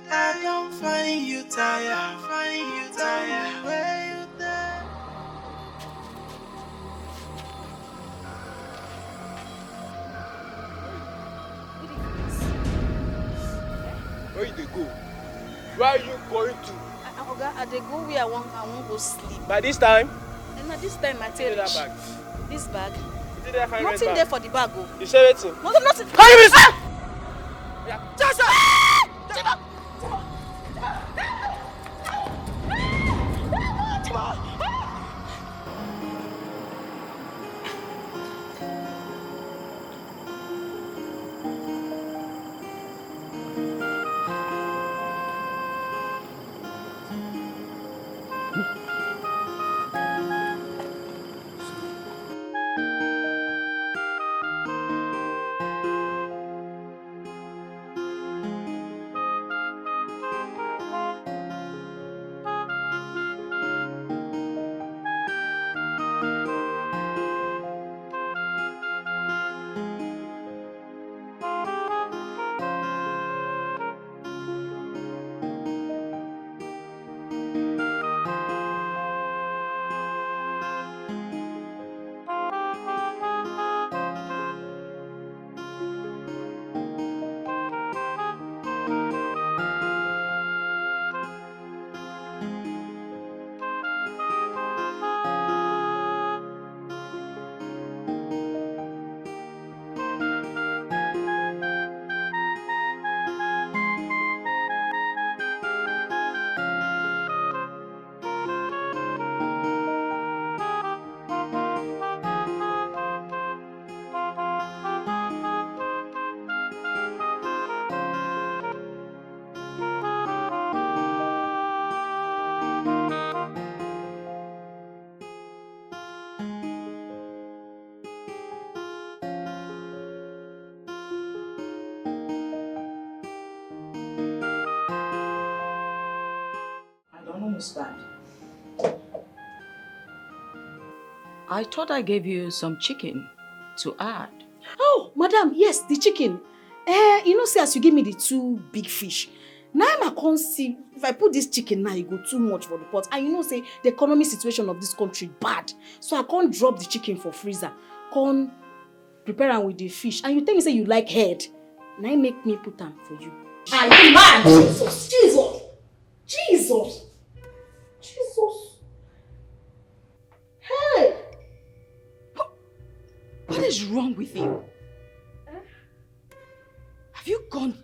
I don't find you tired, find you tired. Where you dey? Where you dey go? Where are you going to? Oga, I dey go where I wan, I wan go sleep. By this time, And na this time I see take that reach. Bag. This bag. See that fine red Nothing bag. There for the bag o. You say wetin? Nothing, nothing. How you miss? I don't understand. I thought I gave you some chicken to add. Oh, madam, yes, the chicken. Eh, you know, say as you give me the two big fish, now I can't see if I put this chicken now, it go too much for the pot. And you know, say the economy situation of this country bad. So I can't drop the chicken for freezer. Can't prepare am with the fish. And you tell me say you like head. Now make me put am for you. Are you mad? Jesus! Jesus! Jesus! Jesus! Hey! What is wrong with you? Have you gone